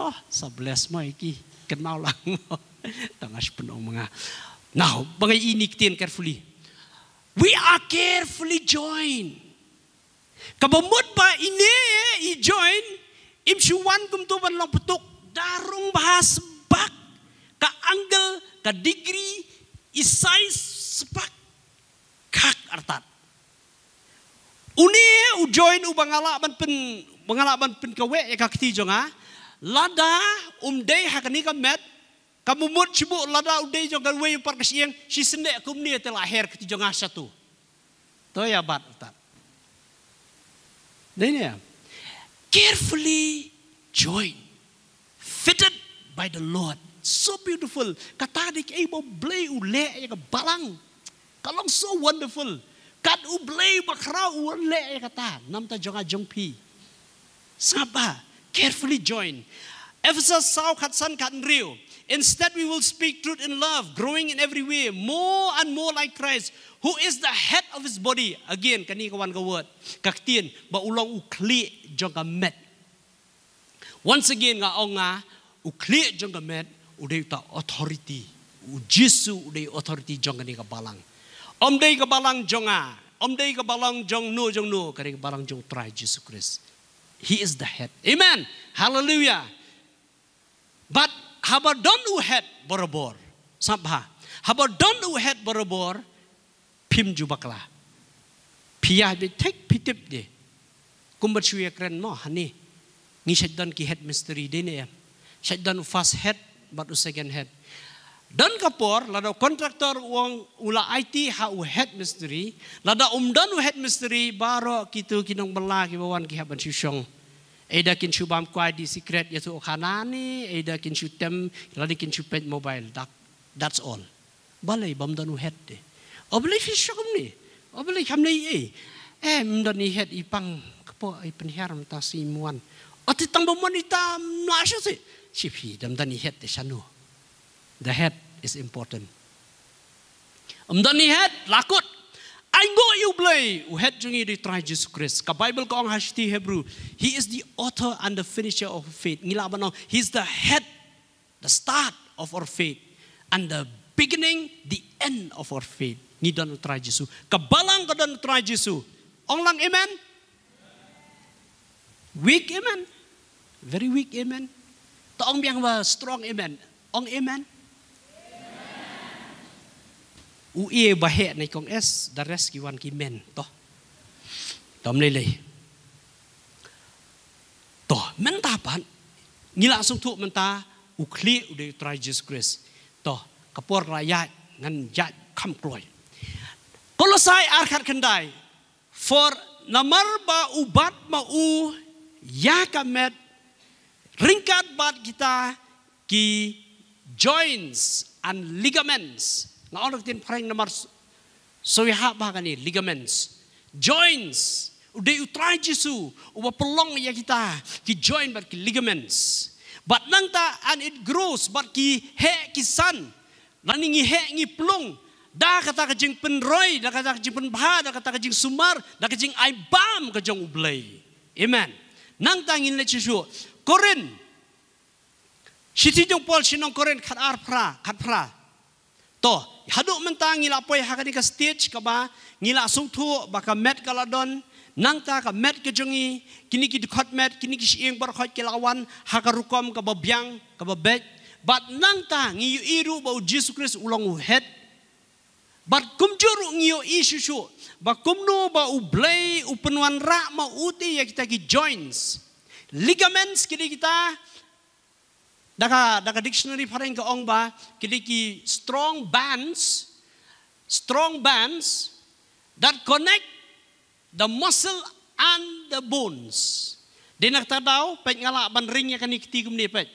To, sa bless mo ïa ki, kynmaw lang mo. Tang nga shu pynong ma nga. Now, ba nga ïohi ïa kane i ktien Carefully. We are carefully joined. Kaba mut ba ine i join, im shu wan kumto ban long pynthut. Da rung bha sbak, ka angle, ka degree, i size sbak. Khak artat. Une u join uba nga lah ban pyn, ba nga lah ban pynkaweh ïa ka kti jong nga. Lada um dei ha kane ka met, ka mut shibun lada u dei jong kawei u par ka shyieng, shi snem kumne te la her kti jong nga shatu. To ïa bat artat. Dei ne? Carefully joined, fitted by the Lord. So beautiful. Kata dei kaei ba u Blei u leh ïa ka balang. Ka long so wonderful. Kat u Blei ba khraw u leh ïa kata. Namar ta jong nga jong phi. Sngap bha, carefully join. Ephesus saw khatsan khathynriew. Instead, we will speak truth in love, growing in every way, more and more like Christ, who is the head of his body. Again, kane ka wan ka word, ka ktien, ba u long u khlieh jong ka met. Once again, nga ong nga, u khlieh jong ka met, u dei uta authority. U Jisu, u dei authority jong kane ka balang. Ym dei ka balang jong nga, ym dei ka balang jong no, jong no, ka dei ka balang jong u Trai Jisu Khrist. He is the head. Amen. Hallelujah. But haba don u head barabor. Sngap bha. Haba don u head barabor, phim ju bakla. Phi ïa bit thik phi tip de. Kumba shu ïa kren mo, hani. Ngi shait don ki head mistri de ne em. Shait don u first head, bad u second head. Don ka por, lada u contractor u ong u la aiti ha u head mistri, lada um don u head mistri, baroh kitu ki nongbylla kiba wan ki hap ban shu shong. Ei da kin shu bam kwai di sikret ïa tu khana ni, ei da kin shu tem, lada kin shu peit mobile, dak, that's all. Balei bym don u head de. O balei phi shu kumne. O balei kham lei ei. Eh, ym don i head i pang kpo i pynhiar mynta si muan. O ti tang ba muan i tam na shu si. Shi phi dam don i head de shano. The head is important. Ym don i head, la kut. Ai nguh ïa u Blei, u head jong ngi dei Trai Jisu Khrist. Ka Bible ka ong ha shithi Hebru, he is the author and the finisher of faith. Ngi lah ban ong, he is the head, the start of our faith, and the beginning, the end of our faith. Ngi don u Trai Jisu. Ka balang ka don u Trai Jisu. Ong lang amen. Weak amen. Very weak amen. To ong biang ba strong amen. Ong amen. U e ba heh na i kong S, the rest ki wan ki men. To. To ym lei lei. To, mynta pat, ngi la sngewthuh mynta, u khlieh u dei u Trai Jisu Khrist. To, ka por la ïaid, ngan ïaid kham kloi. Kolosai ar khat khyndai. For namar ba u bat ma u ïa ka met ryngkat bad kita ki joints and ligaments. Nga ong da ka ktien phareng namar s-, sngewbha ba kane ligaments. Joints, U dei u Trai Jisu uba pynlong ïa kita ki joint bad ki ligaments. Bad nangta and it grows, bad ki heh ki san. Lane ngi heh ngi plung da kata ka jingpynroi, da kata ka jingpynbha, da kata ka jingsumar, da ka jingaibam ka jong U Blei. Amen. Nangta ngin leit shuh shuh. Korinth, shithi jong Paul sha ki nong Korinth, khat ar phra, khat phra. To, haduh mynta ngi la poi ha kane ka stage kaba ngi la sngewthuh ba ka met ka la don, nangta ka met ka jong ngi, kine ki dkhot met, kine ki shyieng baroh khoit ki la wan ha ka rukom kaba biang, kaba beit. Bad nangta ngi ïohi ruh ba U Jisu Khrist u long u head. Bad kumjuh ruh ngi ïohi shuh shuh ba kumno ba U Blei u pynwanrah ma u te ïa kita ki joints. Ligaments ki dei kita, da ka, da ka dictionary phareng ka ong ba ki dei ki strong bands, strong bands that connect the muscle and the bones. Dei na kata ka daw, peit, nga lah ban ring ïa kane ka kti kumne, peit.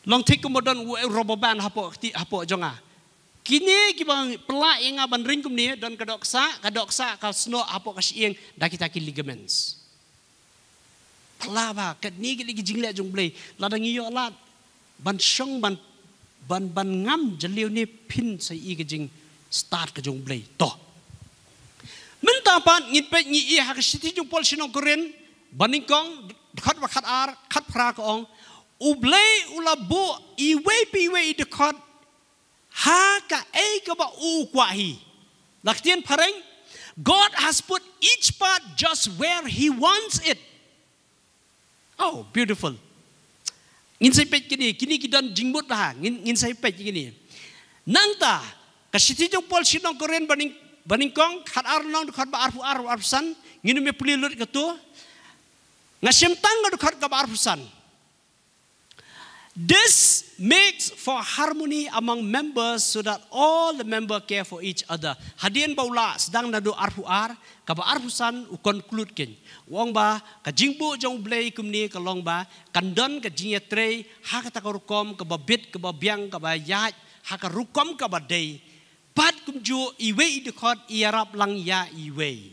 Long thik kumba don u rubber band hapoh kti, hapoh jong nga. Kine kiba pynlah ïa nga ban ring kumne, don ka dohksah, ka dohksah ka snoh hapoh ka shyieng da kita ki ligaments. Pynlah ba, kane ka dei ka jingleh jong U Blei. Lada ngi ïoh lad ban shong, ban, ban, ban ngam jylliew ne, phin sa ïohi ka jingstad ka jong U Blei. To. Mynta pat ngin peit, ngi ïohi ha ka shithi jong Paul sha ki nong Korinth banyngkong, dkhot ba khat ar, khat phra ka ong, U Blei u la buh iwei pa iwei i dkhot ha kaei kaba u kwah hi. La ka ktien phareng, God has put each part just where he wants it. Oh, beautiful. Ngin sa ïa peit kine, kine ki don jingmut bha, ngin, ngin sa ïa peit kine. Nangta, ka shithi jong Paul sha ki nong Korinth banyng-, banyngkong, khat ar lynnong, dkhot ba arphew ar, arphew san, ngin ym pule lut kato. Nga shim tang ka dkhot kaba arphew san. This makes for harmony among members so that all the member care for each other. Hadien ba u la sdang naduh arphew ar, kaba arphew san u conclude kein. U ong ba ka jingbuh jong U Blei kumne ka long ba kan don ka jingïatrei ha kata ka rukom kaba bit, kaba biang, kaba ïaid ha ka rukom kaba dei. Bad kumjuh iwei i dkhot i ïarap lang ïa iwei.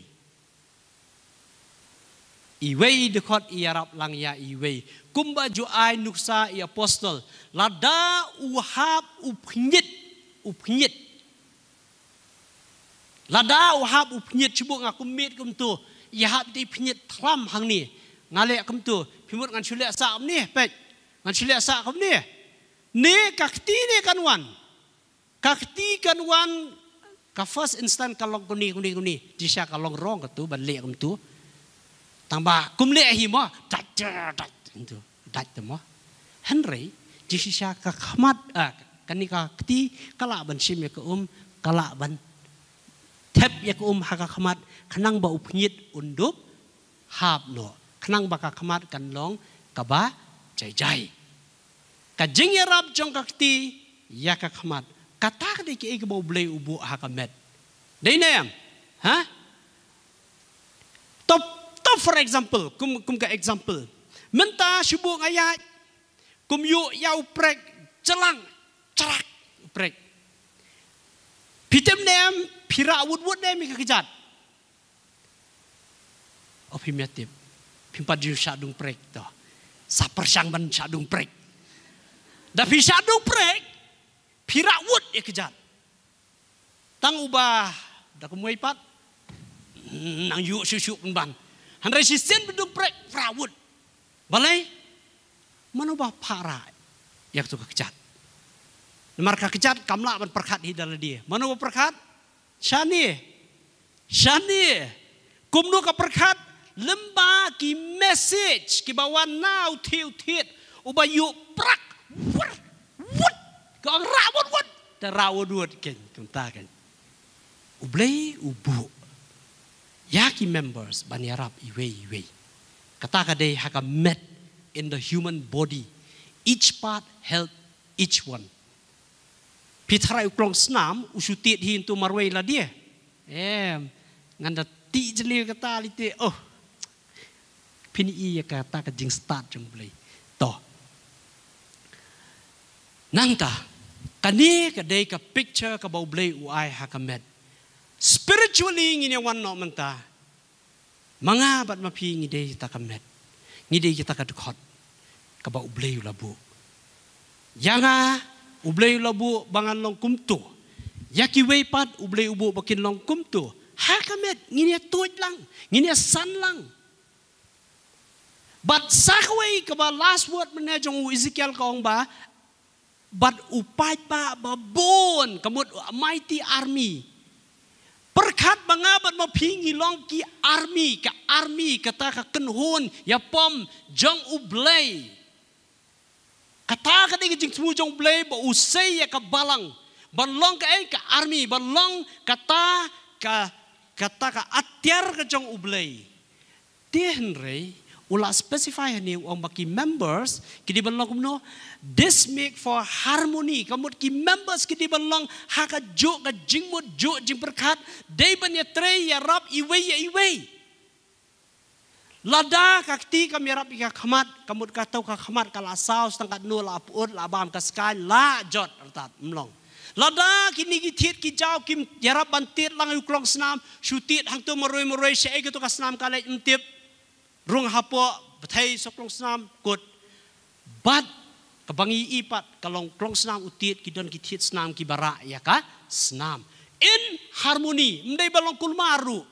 Iwei i dkhot i ïarap lang ïa iwei. Kumba ju ai nuksa i apostol. Lada u hap u pynïit, u pynïit. Lada u hap u pynïit, shu buh nga kum miet kumto. I hap te pynïit thlam hangne. Nga leh kumto. Phi mut ngan shu leh sah kumne, peit. Ngan shu leh sah kumne. Ne ka kti ne kan wan. Ka kti kan wan, ka first instant ka long kumne, kumne, kumne. Jingshisha ka long wrong kato, ban leh kumto. Tang ba kum leh hi mo, dait, dait, dait, kumto, dait te mo. Hynrei, jingshisha ka khmat, ah, kane ka kti, ka lah ban shim ïa ka um, ka lah ban thep ïa ka um ha ka khmat, khnang ba u pynïit un dup hap noh. Khnang ba ka khmat kan long kaba jai jai. Ka jingïarap jong ka kti ïa ka khmat. Kata ka dei kaei kaba U Blei u buh ha ka met. Dei ne em? Ha? To, to for example, kum, kum ka example. Mynta shu buh nga ïaid, kum ïoh ïa u prek, jlang, chrak, u prek. Phi tip ne em, phi rah wut wut ne em ïa ka kjat. O phim ïa tip. Phim pat ju shah dung prek to. Sa pyrshang ban shah dung prek. Da phi shah dung prek, phi rah wut ïa ka kjat. Tang uba da kumwei pat, nang ïuh shuh shuh pynban. Hynrei shisien ba dung prek, phi rah wut. Balei? Mano ba phah rah ïa kato ka kjat? Namar ka kjat kam lah ban pyrkhat hi da lade. Mano ba pyrkhat? Shane. Shane. Kumno ka pyrkhat? Lymba ki message kiba wan na u thied u thied uba ïuh prak. Wut, wut. Ka ong rah wut wut. Te rah wut wut kein, kumta kein. U Blei u buh ïa ki members ban ïarap iwei iwei. Kata ka dei ha ka met in the human body. Each part help each one. Phi tharai u klong snam u shu tied hi hangto marwei lade. Em, ngan da tih jylliew kata lei te. Oh. Phin i ïa kata ka jingstad jong U Blei. To. Nangta, kane ka dei ka picture kaba U Blei u ai ha ka met. Spiritually ngin ïa wan noh mynta. Ma nga bad ma phi ngi dei kita ka met. Ngi dei kita ka dkhot kaba U Blei u la buh. Ïa nga U Blei u la buh ba ngan long kumto. Ïa kiwei pat U Blei u buh ba kin long kumto. Ha ka met ngin ïa tuid lang, ngin ïa san lang. Bad sa kawei kaba last word mynne jong u Ezekiel ka ong ba, bad u paidbah ba bun, ka mut a mighty army. Pyrkhat ba nga bad ma phi ngi long ki army, ka army, kata ka kynhun ïapom jong U Blei. Kata ka dei ka jingthmu jong U Blei ba u sei ïa ka balang ban long kaei, ka army, ban long kata ka, kata ka atiar ka jong U Blei. Te hynrei u la specify hangne, u ong ba ki members ki dei ban long kumno? This make for harmony. Ka mut ki members ki dei ban long ha ka juh ka jingmut, juh jingpyrkhat, dei ban ïatrei ïarap iwei ïa iwei. Lada ka kti kam ïarap ïa ka khmat, ka mut kato ka khmat ka la saw, tang katno la pyut, la bam ka skaiñ, la jot artat, ym long. Lada kine ki thied ki jaw kim ïarap ban tied lang ïa u klongsnam, shu tied hangto marwei marwei, shaei kato ka snam ka leit ym tip. Rung hapoh, bthei sha klongsnam, kut. Bad kaba ngi ïohi pat, ka long klongsnam u tied, ki don ki thied snam kiba rah ïa ka snam. In harmony, ym dei ba long kulmar ruh.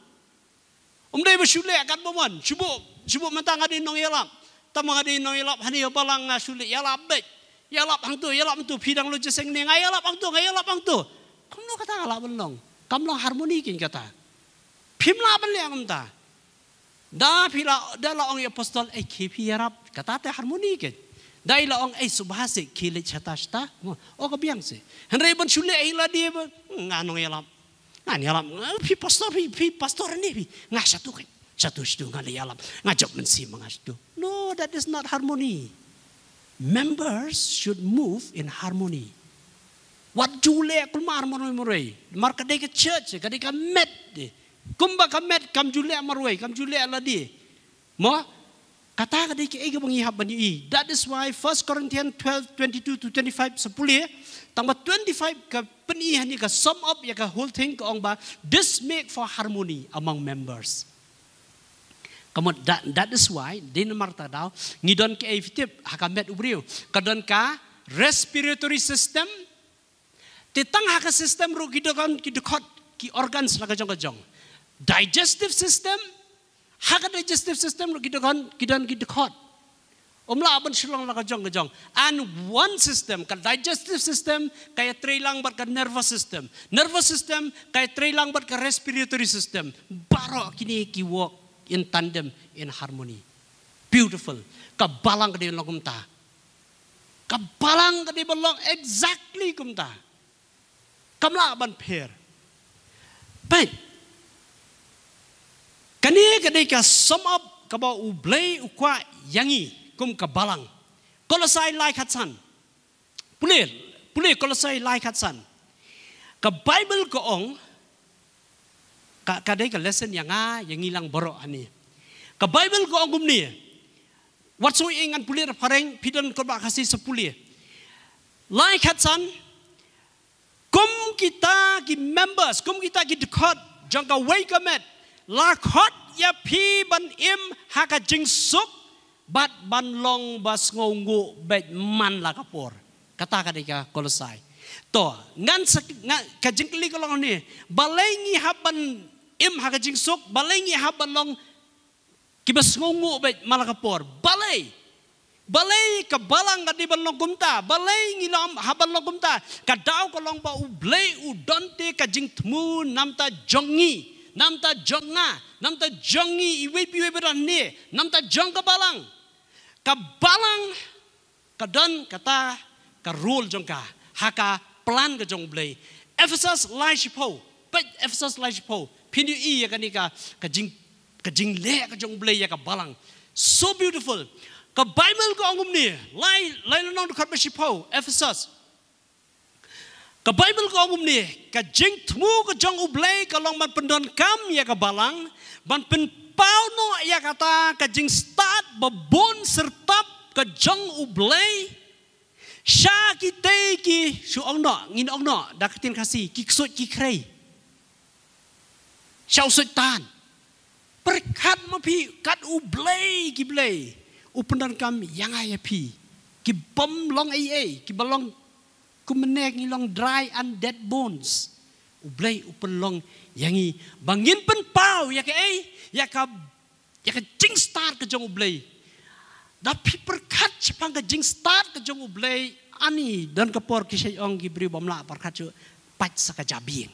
Ym dei ba shu leh katba mon, shu buh, shu buh mynta nga dei nongïalap. Tang ba nga dei nongïalap hangne ha balang nga shu leh ïalap beit. Ïalap hangto, ïalap hangto, phi dang lut jingïaseng ne, nga ïalap hangto, nga ïalap hangto. Kumno kata ka lah ban long? Kam long harmony keiñ kata. Phim lah ban leh kumta. Da phi la, da la ong ïa apostol, "Ei, khie phi ïarap." Kata te harmony keiñ. Da i la ong, "Ei, sngewbha seh, khie leit shata shata." Mo, o ka biang seh. Hynrei ban shu leh ïa lade ba, "Nga nongïalap. Nga nongïalap, phi pastor, phi, phi pastor ne phi. Nga shatu keiñ. Shatu shatu nga leh ïalap. Nga jop mynsiem nga shatu." No, that is not harmony. Members should move in harmony. Wat ju leh kulmar marwei marwei. Mar ka dei ka church, ka dei ka met de. Kumba ka met kam ju leh marwei, kam ju leh lade. Mo, kata ka dei kaei kaba ngi hap ban ïohi. That is why First Corinthians twelve, twenty-two to twenty-five sa pule, tang ba twenty-five ka pyni hangne, ka sum up ïa ka whole thing, ka ong ba, "This make for harmony among members." Ka mut, that, that is why, dei namar kata ka daw, ngi don kaei, phi tip, ha ka met u briew, ka don ka respiratory system, te tang ha ka system ruh ki don ki dkhot, ki organs la ka jong ka jong. Digestive system, ha ka digestive system ruh ki don, ki don ki dkhot. Ym lah ban shu long la ka jong ka jong. And one system, ka digestive system, ka ïatrei lang bad ka nervous system. Nervous system, ka ïatrei lang bad ka respiratory system. Baroh kine ki work in tandem, in harmony. Beautiful. Ka balang ka dei ban long kumta. Ka balang ka dei ban long exactly kumta. Kam lah ban pher. Peit. Kane ka dei ka sum up kaba U Blei u kwah ïa ngi kum ka balang. Kolosai lai khatsan. Pule, pule Kolosai lai khatsan. Ka Bible ka ong, ka, ka dei ka lesson ïa nga, ïa ngi lang baroh hangne. Ka Bible ka ong kumne. Wat sngew ïa ngan pule da phareng, phi don kaba Khasi sa pule. Lai khatsan, kum kita ki members, kum kita ki dkhot jong kawei ka met, la khot ïa phi ban im ha ka jingsuk bad ban long ba sngewnguh beit man la ka por. Kata ka dei ka Kolosai. To, ngan sa, nga, ka jingkylli ka long hangne, balei ngi hap ban im ha ka jingsuk, balei ngi hap ban long kiba sngewnguh beit man la ka por. Balei? Balei ka balang ka dei ban long kumta? Balei ngi long, hap ban long kumta? Ka daw ka long ba U Blei u don te ka jingthmu namta jong ngi, namta jong nga, namta jong ngi iwei pa iwei ba don hangne, namta jong ka balang. Ka balang ka don kata ka role jong ka ha ka plan ka jong U Blei. Ephesus lai shiphew, peit Ephesus lai shiphew. Phin ïohi ïa kane ka, ka jing, ka jingleh ka jong U Blei ïa ka balang. So beautiful. Ka Bible ka ong kumne, lai, lai lynnong dkhot ba shiphew, Ephesus. Ka Bible ka ong kumne, ka jingthmu ka jong U Blei ka long ban pyndonkam ïa ka balang, ban pynpaw noh ïa kata ka jingstad ba bun syrtap ka jong U Blei sha kitei ki, shu ong noh, ngin ong noh da ka ktien Khasi, ki ksuid ki khrei. Sha u Soitan. Pyrkhat ma phi, kat U Blei ki blei u pyndonkam ïa nga ïa phi, ki bym long ei ei, ki ba long kumne, ngi long dry and dead bones. U Blei u pynlong ïa ngi ba ngin pynpaw ïa ka ei, ïa ka, ïa ka jingstad ka jong U Blei. Da phi pyrkhat shaphang ka jingstad ka jong U Blei, ani don ka por ki shait ong ki briew bym lah pyrkhat shuh, pait sa ka jabieng.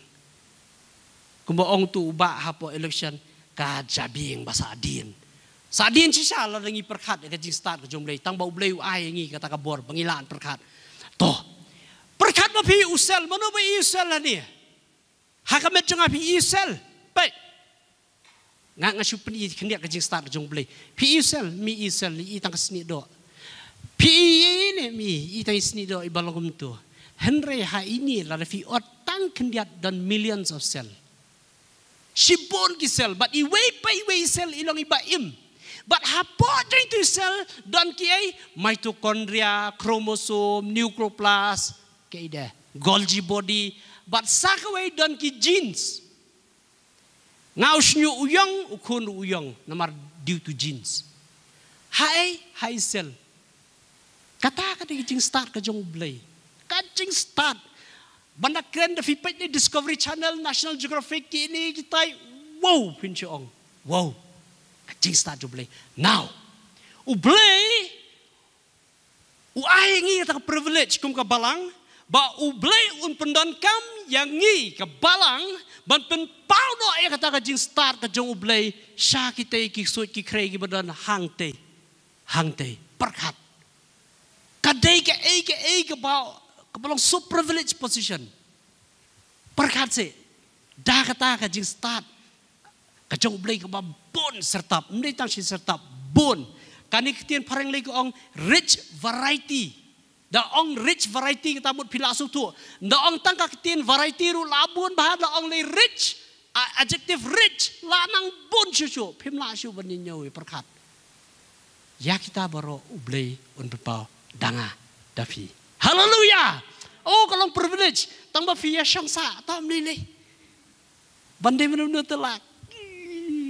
Kumba ong tu u bah hapoh election, ka jabieng ba sahdien. Sahdien shisha lada ngi pyrkhat ïa ka jingstad ka jong U Blei, tang ba U Blei u ai ïa ngi kata ka bor ba ngi lah pyrkhat. To, pyrkhat ma phi u Saul, mano ba ïohi u Saul hangne? Ha ka met jong nga phi ïohi u Saul? Peit. Nga, nga shu pyni khyndiat ka jingstad ka jong U Blei. Phi ïohi u Saul, mi ïohi u Saul, i tang ka snieh doh. Phi ïohi ine, mi, i tang i snieh doh, i ba long kumto. Hynrei ha ine lada phi ot tang khyndiat don millions of Saul. Shibun ki Saul, bad iwei pa iwei i Saul i long i ba im. Bad hapoh jong itu i Saul don ki ei, mitochondria, chromosome, nucleoplast, ki ei de, Golgi body, bad sa kawei don ki genes. Nga u shñiuh u ïong, u khun u ïong, namar due to genes. Ha ei, ha i Saul. Kata ka dei ka jingstad ka jong U Blei. Ka jingstad. Ban da kren da phi peit ne Discovery Channel, National Geographic, kine kitai. Wow, phin shu ong. Wow. Ka jingstad jong U Blei. Now, U Blei u ai ngi kata ka privilege kum ka balang, ba U Blei un pyndonkam ïa ngi ka balang ban pynpaw noh ïa kata ka jingstad ka jong U Blei sha kitei ki ksuid ki khrei ki ba don hangtei. Hangtei. Pyrkhat. Ka dei ka ei ka ei ka ba, ka ba long so privileged position. Pyrkhat seh, da kata ka jingstad ka jong U Blei ka ba bun syrtap, ym dei tang shi syrtap, bun. Kane ka ktien phareng lei ka ong rich variety. Da ong rich variety kata mut phi lah sngewthuh. Da ong tang ka ktien variety ruh lah bun bha, da ong lei rich, a-, adjective rich, lah nang bun shuh shuh, phim lah shuh ban ïa ñiew ïa pyrkhat. Ïa kita baroh U Blei un pynpaw da nga da phi. Haleluya. Oh, ka long privilege. Tang ba phi ïa shong sah, ta ym lei lei. Ban dei mynno mynno te lah.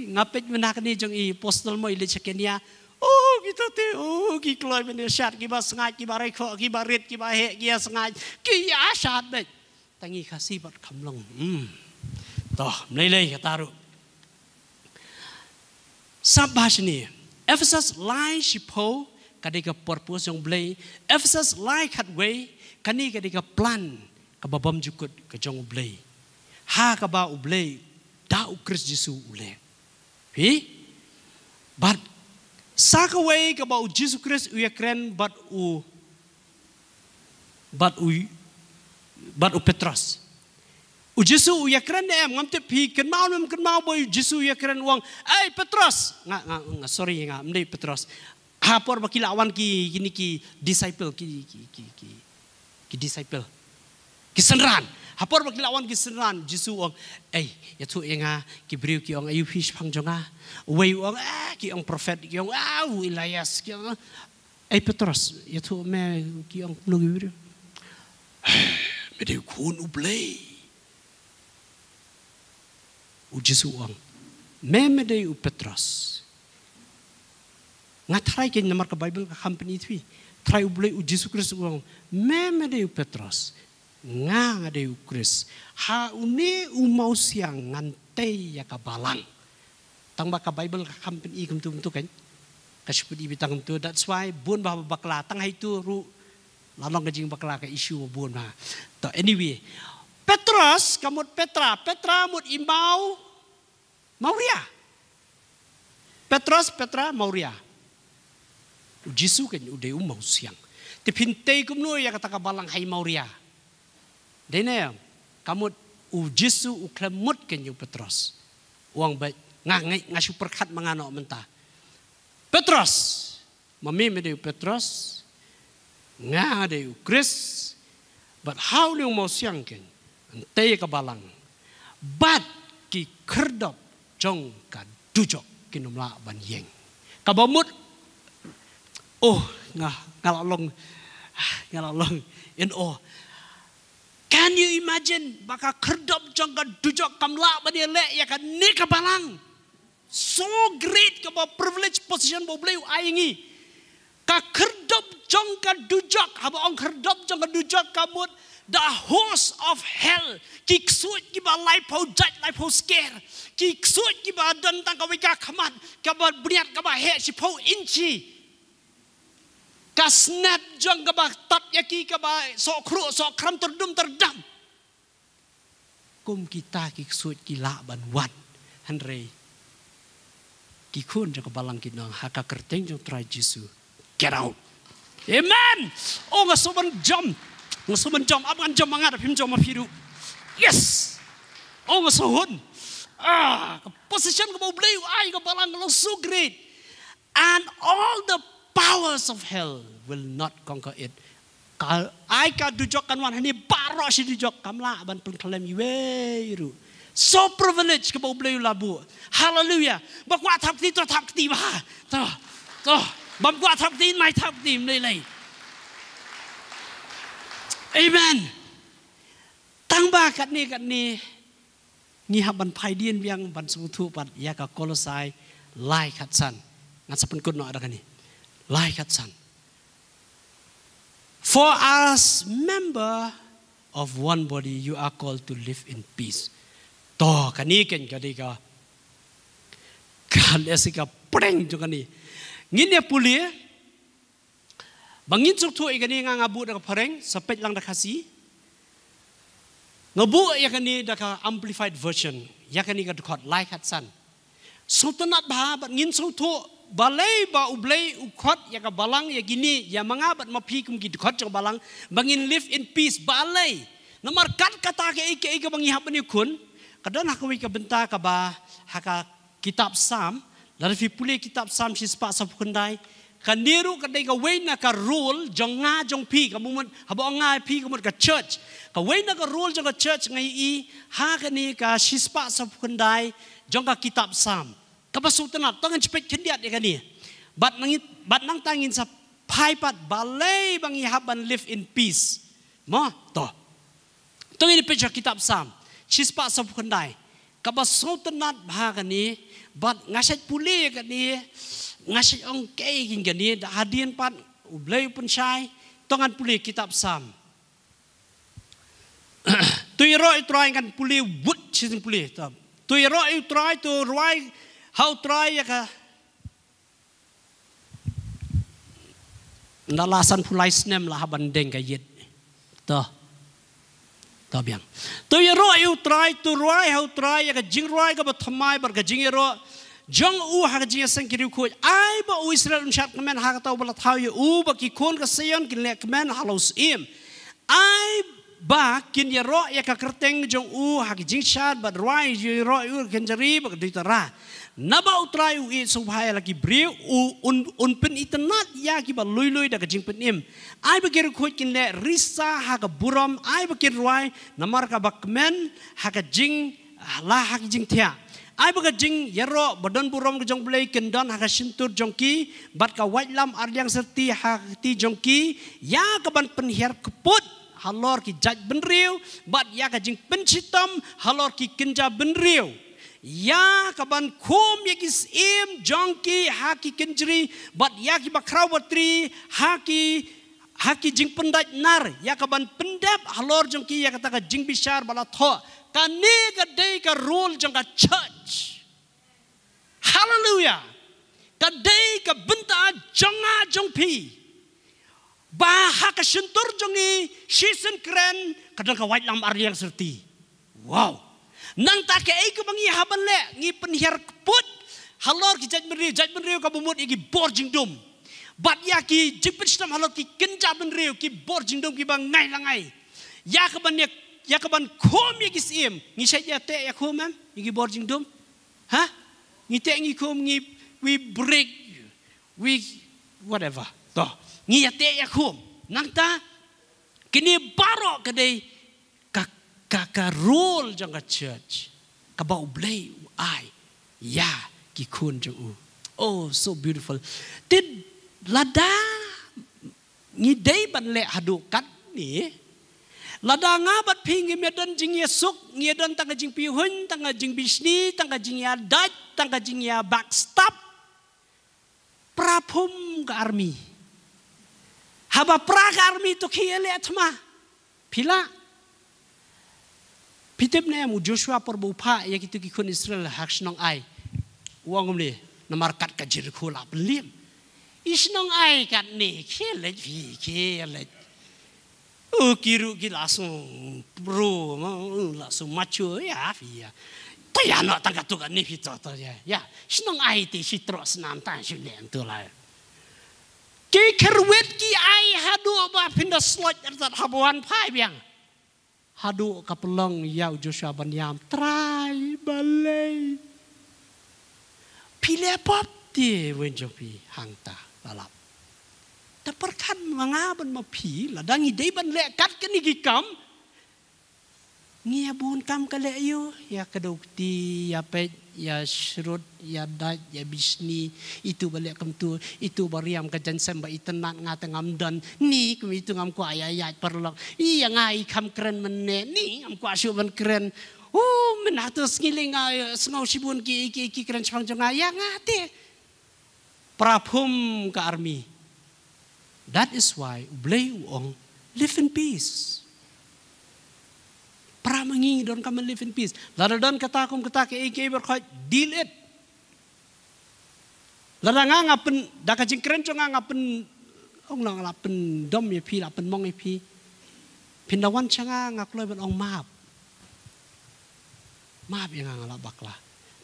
Nga peit mynta kane jong i Apostle Mo i leit sha Kenya. Oh, kita te, oh, ki kloi mynne shad, ki ba sngaid, ki ba rai khoh, ki ba rit, ki ba heh, ki ïa sngaid, ki ïa shad beit. Tang i Khasi bad kham long. Hmm. To, ym lei lei kata ruh. Sap ba shane. Ephesus lai shiphew ka dei ka purpose jong U Blei. Ephesus lai khatwei, kane ka dei ka plan ka ba bymjukut ka jong U Blei. Ha ka ba U Blei da U Khrist Jisu u leh. Phi? Bad sa kawei ka ba U Jisu Khrist u ïa kren bad u, bad u, bad u Petros. U Jisu u ïa kren ne em, ngam tip phi kynmaw ne ym kynmaw ba U Jisu u ïa kren u ong, "Ei Petros." Nga, nga, nga, sorry nga, ym dei Petros. Ha por ba ki la wan ki, kine ki disciple, ki, ki, ki, ki, ki disciple. Ki synran. Ha por ba ki la wan ki synran, Jisu u ong, "Ei, ïathuh ïa nga, ki briew ki ong aïu phi shaphang jong nga?" Uwei u ong, "Ah, ki ong prophet, ki ong, ah, u Elias, ki ong." "Ei Petros, ïathuh me, ki ong kumno ki briew?" "Me dei u Khun U Blei." U Jisu u ong, "Me, me dei u Petros." Nga tharai kein namar ka Baibl ka kham pyni twi. Tharai U Blei, U Jisu Khrist u ong, "Me, me dei u Petros. Nga, nga dei U Khrist. Ha une u mawsiang ngan tei ïa ka balang." Tang ba ka Baibl ka kham pyni kumtu kumtu kein. Ka shu pyni beit tang kumtu. That's why bun ba bakla tang ha itu ruh la long ka jingbakla, ka issue bun ba. To, anyway, Petros ka mut Petra, Petra mut i maw, mawria. Petros, Petra, mawria. U Jisu kein u dei u mawsiang. Te phin tei kumno ïa kata ka balang ha i mawria? Dei ne em? Ka mut U Jisu u khlem mut kein ïa u Petros. U ong beit, nga, nga, nga shu pyrkhat ma nga noh mynta. "Petros, ma me, me dei u Petros, nga dei U Khrist, bad ha une u mawsiang kein yn tei ïa ka balang, bad ki khyrdop jong ka dujok kin ym lah ban ïeng." Ka ba mut, oh, nga, nga la long, nga la long in awe. Can you imagine ba ka khyrdop jong ka dujok kam lah ban ïaleh ïa kane ka balang? So great kaba privilege position ba U Blei u ai ïa ngi. Ka khyrdop jong ka dujok, haba ong khyrdop jong ka dujok ka mut the host of hell. Ki ksuid kiba laiphew jait laiphew sker. Ki ksuid kiba don tang kawei ka khmat, kaba bniat kaba heh shiphew inchi. Ka snap jong kaba tap ïa ki kaba soh khruh soh khram tyrdum tyrdam. Kum kita ki ksuid ki lah ban wad. Hynrei ki khun jong ka balang ki nong ha ka kyrteng jong Trai Jisu. Get out. Amen. Oh, nga sngewbha jam. Nga sngewbha jam. Ap ngan jam ma nga da phim jam ma phi ruh. Yes. Oh, nga sngewhun. Ah, ka position kaba U Blei u ai ka balang ka long so great. And all the powers of hell will not conquer it. Ka ai ka dujok kan wan hangne baroh shi dujok kam lah ban pynkhlem iwei ruh. So privilege kaba U Blei u la buh. Hallelujah. Ba kwah thap kti to thap kti ba. To. To. Bam kwah thap kti mai thap kti mlei lei. Amen. Tang ba katne katne ngi hap ban phai dien biang ban sngewthuh pat ïa ka Kolosai lai khatsan. Ngan sa pynkut noh da kane. Lai khatsan. For as member of one body you are called to live in peace. To kane kan ka dei ka ka leh si ka prank jong kane. Ngin ïa pule ba ngin sngewthuh ïa kane nga nga buh da ka phareng sa peit lang da Khasi. Nga buh ïa kane da ka amplified version. Ïa kane ka dkhot lai khatsan. Sngewtynnat bha bad ngin sngewthuh balei ba U Blei u khot ïa ka balang ïa kine ïa ma nga bad ma phi kum ki dkhot jong ka balang ba ngin live in peace balei. Namar kat kata kaei kaei kaba ngi hap ban ïakhun ka don ha kawei ka bynta kaba ha ka kitab Psalm, lada phi pule kitab Psalm shispah saphew khyndai, kane ruh ka dei kawei na ka role jong nga jong phi, ka mut haba ong nga phi ka mut ka church. Kawei na ka role jong ka church nga ïohi ha kane ka shispah saphew khyndai jong ka kitab Psalm. Kaba sngewtynnat, to ngan sa peit khyndiat ïa kane. Bad nang bad nangta ngin sa phai pat balei ba ngi hap ban live in peace. Mo, to. To ngin peit sha kitab Psalm shispah saphew khyndai. Kaba sngewtynnat bha kane bad nga shait pule kane, nga shait ong kaei kane da hadien pat U Blei u pynshai. To ngan pule kitab Psalm. To ïaroh ïa U Trai ngan pule wut shisien pule. To ïaroh ïa U Trai, to rwai ha U Trai ïa ka Nda la sanphew lai snem la hap ban deng ka ïit. To. To biang. To ïaroh ïa U Trai, to rwai ha U Trai ïa ka jingrwai kaba thymmai bad ka jingïaroh jong u ha ka jingïaseng ki riewkhuid. Ai ba u Israel un shad kmen ha kata uba la thaw ïa u, ba ki khun ka Sion kin leh kmen ha la u syiem. Ai ba kin ïaroh ïa ka kyrteng jong u ha ki jingshad bad rwai ïaroh ïa u ha ka kynjari bad ka duitara. Naba U Trai u ïeit sngewbha ïa la ki briew, u un, un pynitynnad ïa kiba lui lui da ka jingpynim. Ai ba ki riewkhuid kin leh risa ha ka burom, ai ba kin rwai namar kaba kmen ha ka jing la ha ki jingthiah. Ai ba ka jingïaroh ba don burom ka jong U Blei kin don ha ka shyntur jong ki, bad ka waitlam arliang syrti ha ka kti jong ki, ïa ka ban pynhiar kput halor ki jait bynriew, bad ïa ka jingpynshitom halor ki kynja bynriew. Ïa ka ban khum ïa ki syiem jong ki ha ki kynjri, bad ïa kiba khraw batri ha ki ha ki jingpyndait nar, ïa ka ban pyndep halor jong ki ïa kata ka jingbishar ba la thoh. Kane ka dei ka role jong ka church. Hallelujah. Ka dei ka bynta jong nga jong phi. Ba ha ka shyntur jong ngi shisien kren ka don ka waitlam arliang syrti. Wow. Nangta kaei kaba ngi hap ban leh, ngi pynhiar kput halor ki jait bynriew, jait bynriew kaba mut ïa ki bor jingdum. Bad ïa ki jingpynshitom halor ki kynja bynriew, ki bor jingdum kiba ngai la ngai. Ïa ka ban ïa, ïa ka ban khum ïa ki syiem, ngi shait ïa teh ïa khum em, ïa ki bor jingdum. Ha? Ngi teh ngi khum ngi, we break, we whatever. To, ngi ïa teh ïa khum. Nangta kine baroh ka dei ka, ka, ka role jong ka church kaba U Blei u ai ïa ki khun jong u. Oh, so beautiful. Te lada ngi dei ban leh haduh katne, Lada nga bad phi ngim ïa don jingïasuk, ngi ïa don tang ka jingpihuiñ, tang ka jingbishni, tang ka jingïadait, tang ka jingïa backstap. Pra phum ka army. Haba pra ka army to ki ïa leh thma. Phi lah. Phi tip ne em u Joshua por ba u phah ïa kito ki khun Israel ha shnong Ai. U ong kumne, namar kat ka Jerikho la pynliem. I shnong Ai katne, khie leit phi, khie leit. U ki ruh ki la shu pro, ma, la shu macho, ïa phi ïa. To ïa noh tang katto katne phi to, to ïa. Ïa, shnong Ai te shi troh snam tang shu leh to la. Ki kyrwit ki Ai haduh ba phin da slot artat haba wan phai biang. Haduh ka pynlong ïa u Joshua ban ïam, Trai balei. Phi leh pop te wyn jong phi hangta, la lap. Te pyrkhat ma nga bad ma phi, lada ngi dei ban leh kat kine ki kam. Ngi ïa bun kam ka leh ïa u, ïa kdew kti, ïa peit, ïa shrut, ïa dait, ïa bishni, itu ba leh kumtu, itu ba riam ka jaiñsem ba itynnad, nga te ngam don, ni kum itu ngam kwah ïa ïaid paralok, ïa nga i kham kren mynne, ni ngam kwah shuh ban kren. U, mynta to sngi lei nga, eh, sngew shibun ki, ki, ki kren shaphang jong nga, ïa nga te. Pra phum ka army. That is why U Blei u ong, live in peace. Pra ma ngi donkam ban live in peace. Lada don kata kum kata, kaei kaei baroh, deal it. Lada nga nga pyn, da ka jingkren jong nga nga pyn, ong lang la pyndom ïa phi, la pynmong ïa phi. Phin da wan sha nga, nga kloi ban ong map. Map ïa nga, nga la bakla.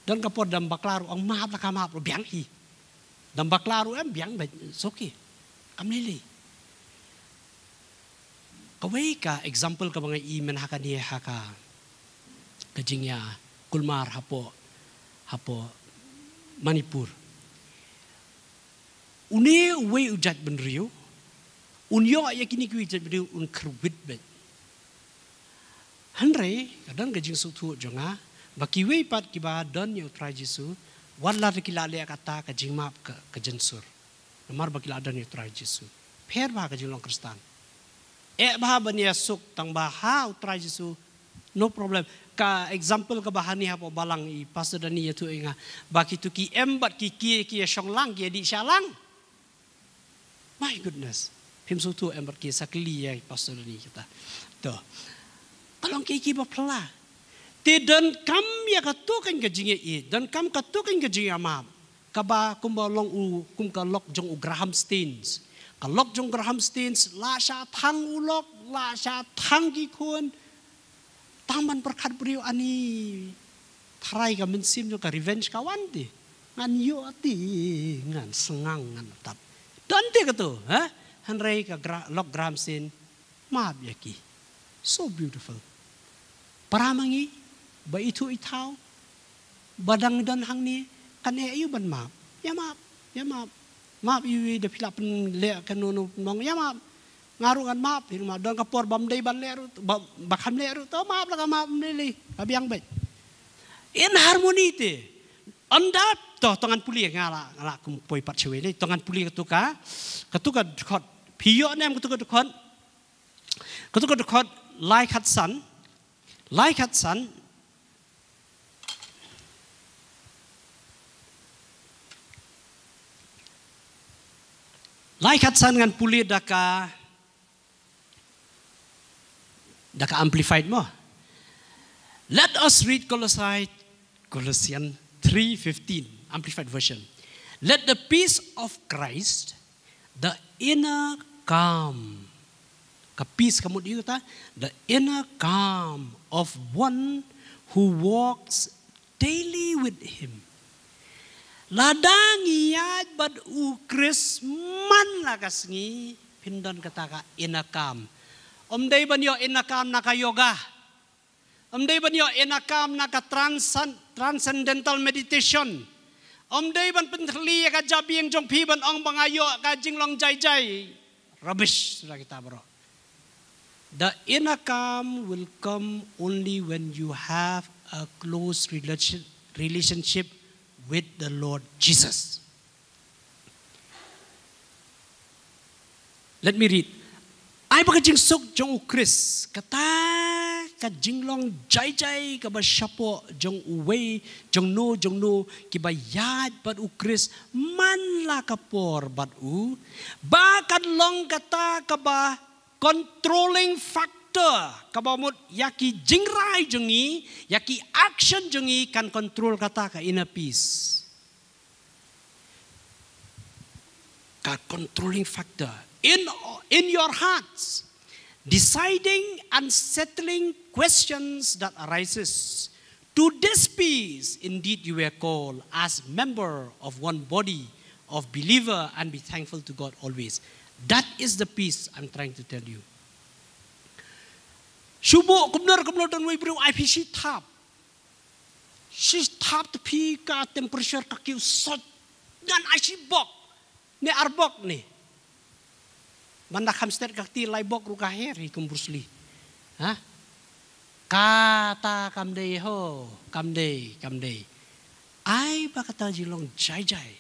Don ka por dang bakla ruh ong map, la ka map ruh biang hi. Dang bakla ruh em biang beit, it's okay. Kam lei lei. Kawei ka example kaba nga i mynta ha kane ha ka, ka jingïakulmar hapoh, hapoh Manipur. Une uwei u jaitbynriew, un ïoh ïa kine kiwei jaitbynriew un kyrwit beit. Hynrei ka don ka jingsngewthuh jong nga ba kiwei pat kiba don ïa U Trai Jisu, wat la ki la leh kata ka jingmap ka, ka jynsur. Namar ba ki la don ïa U Trai Jisu. Pher bha ka jinglong Khristan. Eh bha ban ïasuk tang ba ha U Trai Jisu, no problem. Ka example kaba hangne hapoh balang i Pastor Dani ïathuh ïa nga ba kito ki em bad ki, ki, ki ïa shong lang, ki ïa dih shah lang. My goodness. Phim sngewthuh em bad ki, sa kylli ïa i Pastor Dani kata. To. Ka long kiei kiei ba phylla. Te donkam ïa kato kan ka jingïa, donkam kato kan ka jingïamap. Kaba kumba long u, kum ka lok jong u Graham Staines. Ka lok jong Graham Staines, la shah thang u lok, la shah thang ki khun. Tang ban pyrkhat briew ani tharai ka mynsiem jong ka revenge ka wan te. Ngan ïoh te, ngan sngang, ngan tap. Don te kato, ha? Hynrei ka Gra-, lok Graham Staines, map ïa ki. So beautiful. Para ma ngi, ba ithuh ithaw, ba dang don hangne, kan eh ïa u ban map. Ïa map, ïa map. Map ïa u, da phi la pynleh kano kano mong, ïa map. Nga ruh ngan map, phi map. Don ka por bym dei ban leh ruh, ba, ba kham leh ruh, to map la ka map, ym lei lei. Ka biang beit. In harmony te. Ynda, to, to ngan pule, nga la, nga la kum poi pat shawei lei. To ngan pule kato ka, kato ka dkhot. Phi ïoh ne em kato ka dkhot? Kato ka dkhot lai khatsan. Lai khatsan. Lai khatsan ngan pule da ka, da ka Amplified mo. Let us read Colossae, Colossians three fifteen, Amplified Version. Let the peace of Christ, the inner calm. Ka peace ka mut ïa kata, the inner calm of one who walks daily with him. Lada ngi ïaid bad U Khrist man la ka sngi, phin don kata ka inner calm. Ym dei ban ïoh inner calm na ka yoga. Ym dei ban ïoh inner calm na ka transcend-, transcendental meditation. Ym dei ban pyntylli ïa ka jabieng jong phi ban ong ba nga ïoh ka jinglong jai jai. Rubbish, suda kita baroh. The inner calm will come only when you have a close relation-, relationship with the Lord Jesus. Let me read. Ai ba ka jingsuk jong U Khrist, kata ka jinglong jai jai kaba shapoh jong uwei jong no jong no kiba ïaid bad u Khrist man la ka por bad u, ba kan long kata kaba controlling factor kaba mut ïa ki jingrai jong ngi, ïa ki action jong ngi kan control kata ka inner peace. Ka controlling factor in, in your hearts, deciding and settling questions that arises. To this peace, indeed, you were called as member of one body of believer, and be thankful to God always. That is the peace I'm trying to tell you. Shu buh kumno kumno don wei briew ai phi shi thap. Shi thap te phi ka temperature ka kiew sot. Ngan ai shi bok. Ne ar bok ne. Manda kham stet ka kti lai bok ruh ka her hi kum Bruce Lee. Ha? Kata kam dei ho, kam dei, kam dei. Ai ba kata jinglong jai jai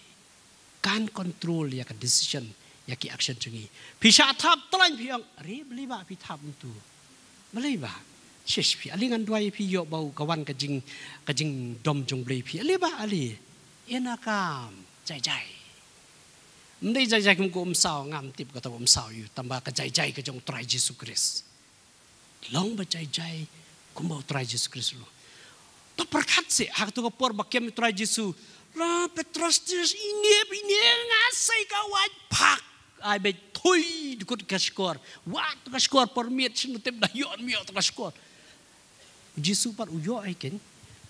kan control ïa ka decision, ïa ki action jong ngi. Phi shah thap tlain phi ong, re balei ba phi thap ntu. Balei ba? Shish phi, ale ngan duwai phi ïoh ba u ka wan ka jing, ka jingdom jong Blei phi. Ale ba ale. Ïa na kam jai jai. Mdei jai jai kum ko um saw, ngam tip kata um saw ïa u, tang ba ka jai jai ka jong Trai Jisu Khrist. Long ba jai jai kumba u Trai Jisu Khrist ruh. To pyrkhat seh ha kato ka por ba kem u Trai Jisu. La Petros, tis, ine ine nga sei ka wai phak. Ai beit thui dukut ka shkor. Wat ka shkor por miet shin tip da ïoh miet ka shkor. U Jisu pat u ïoh ai ken.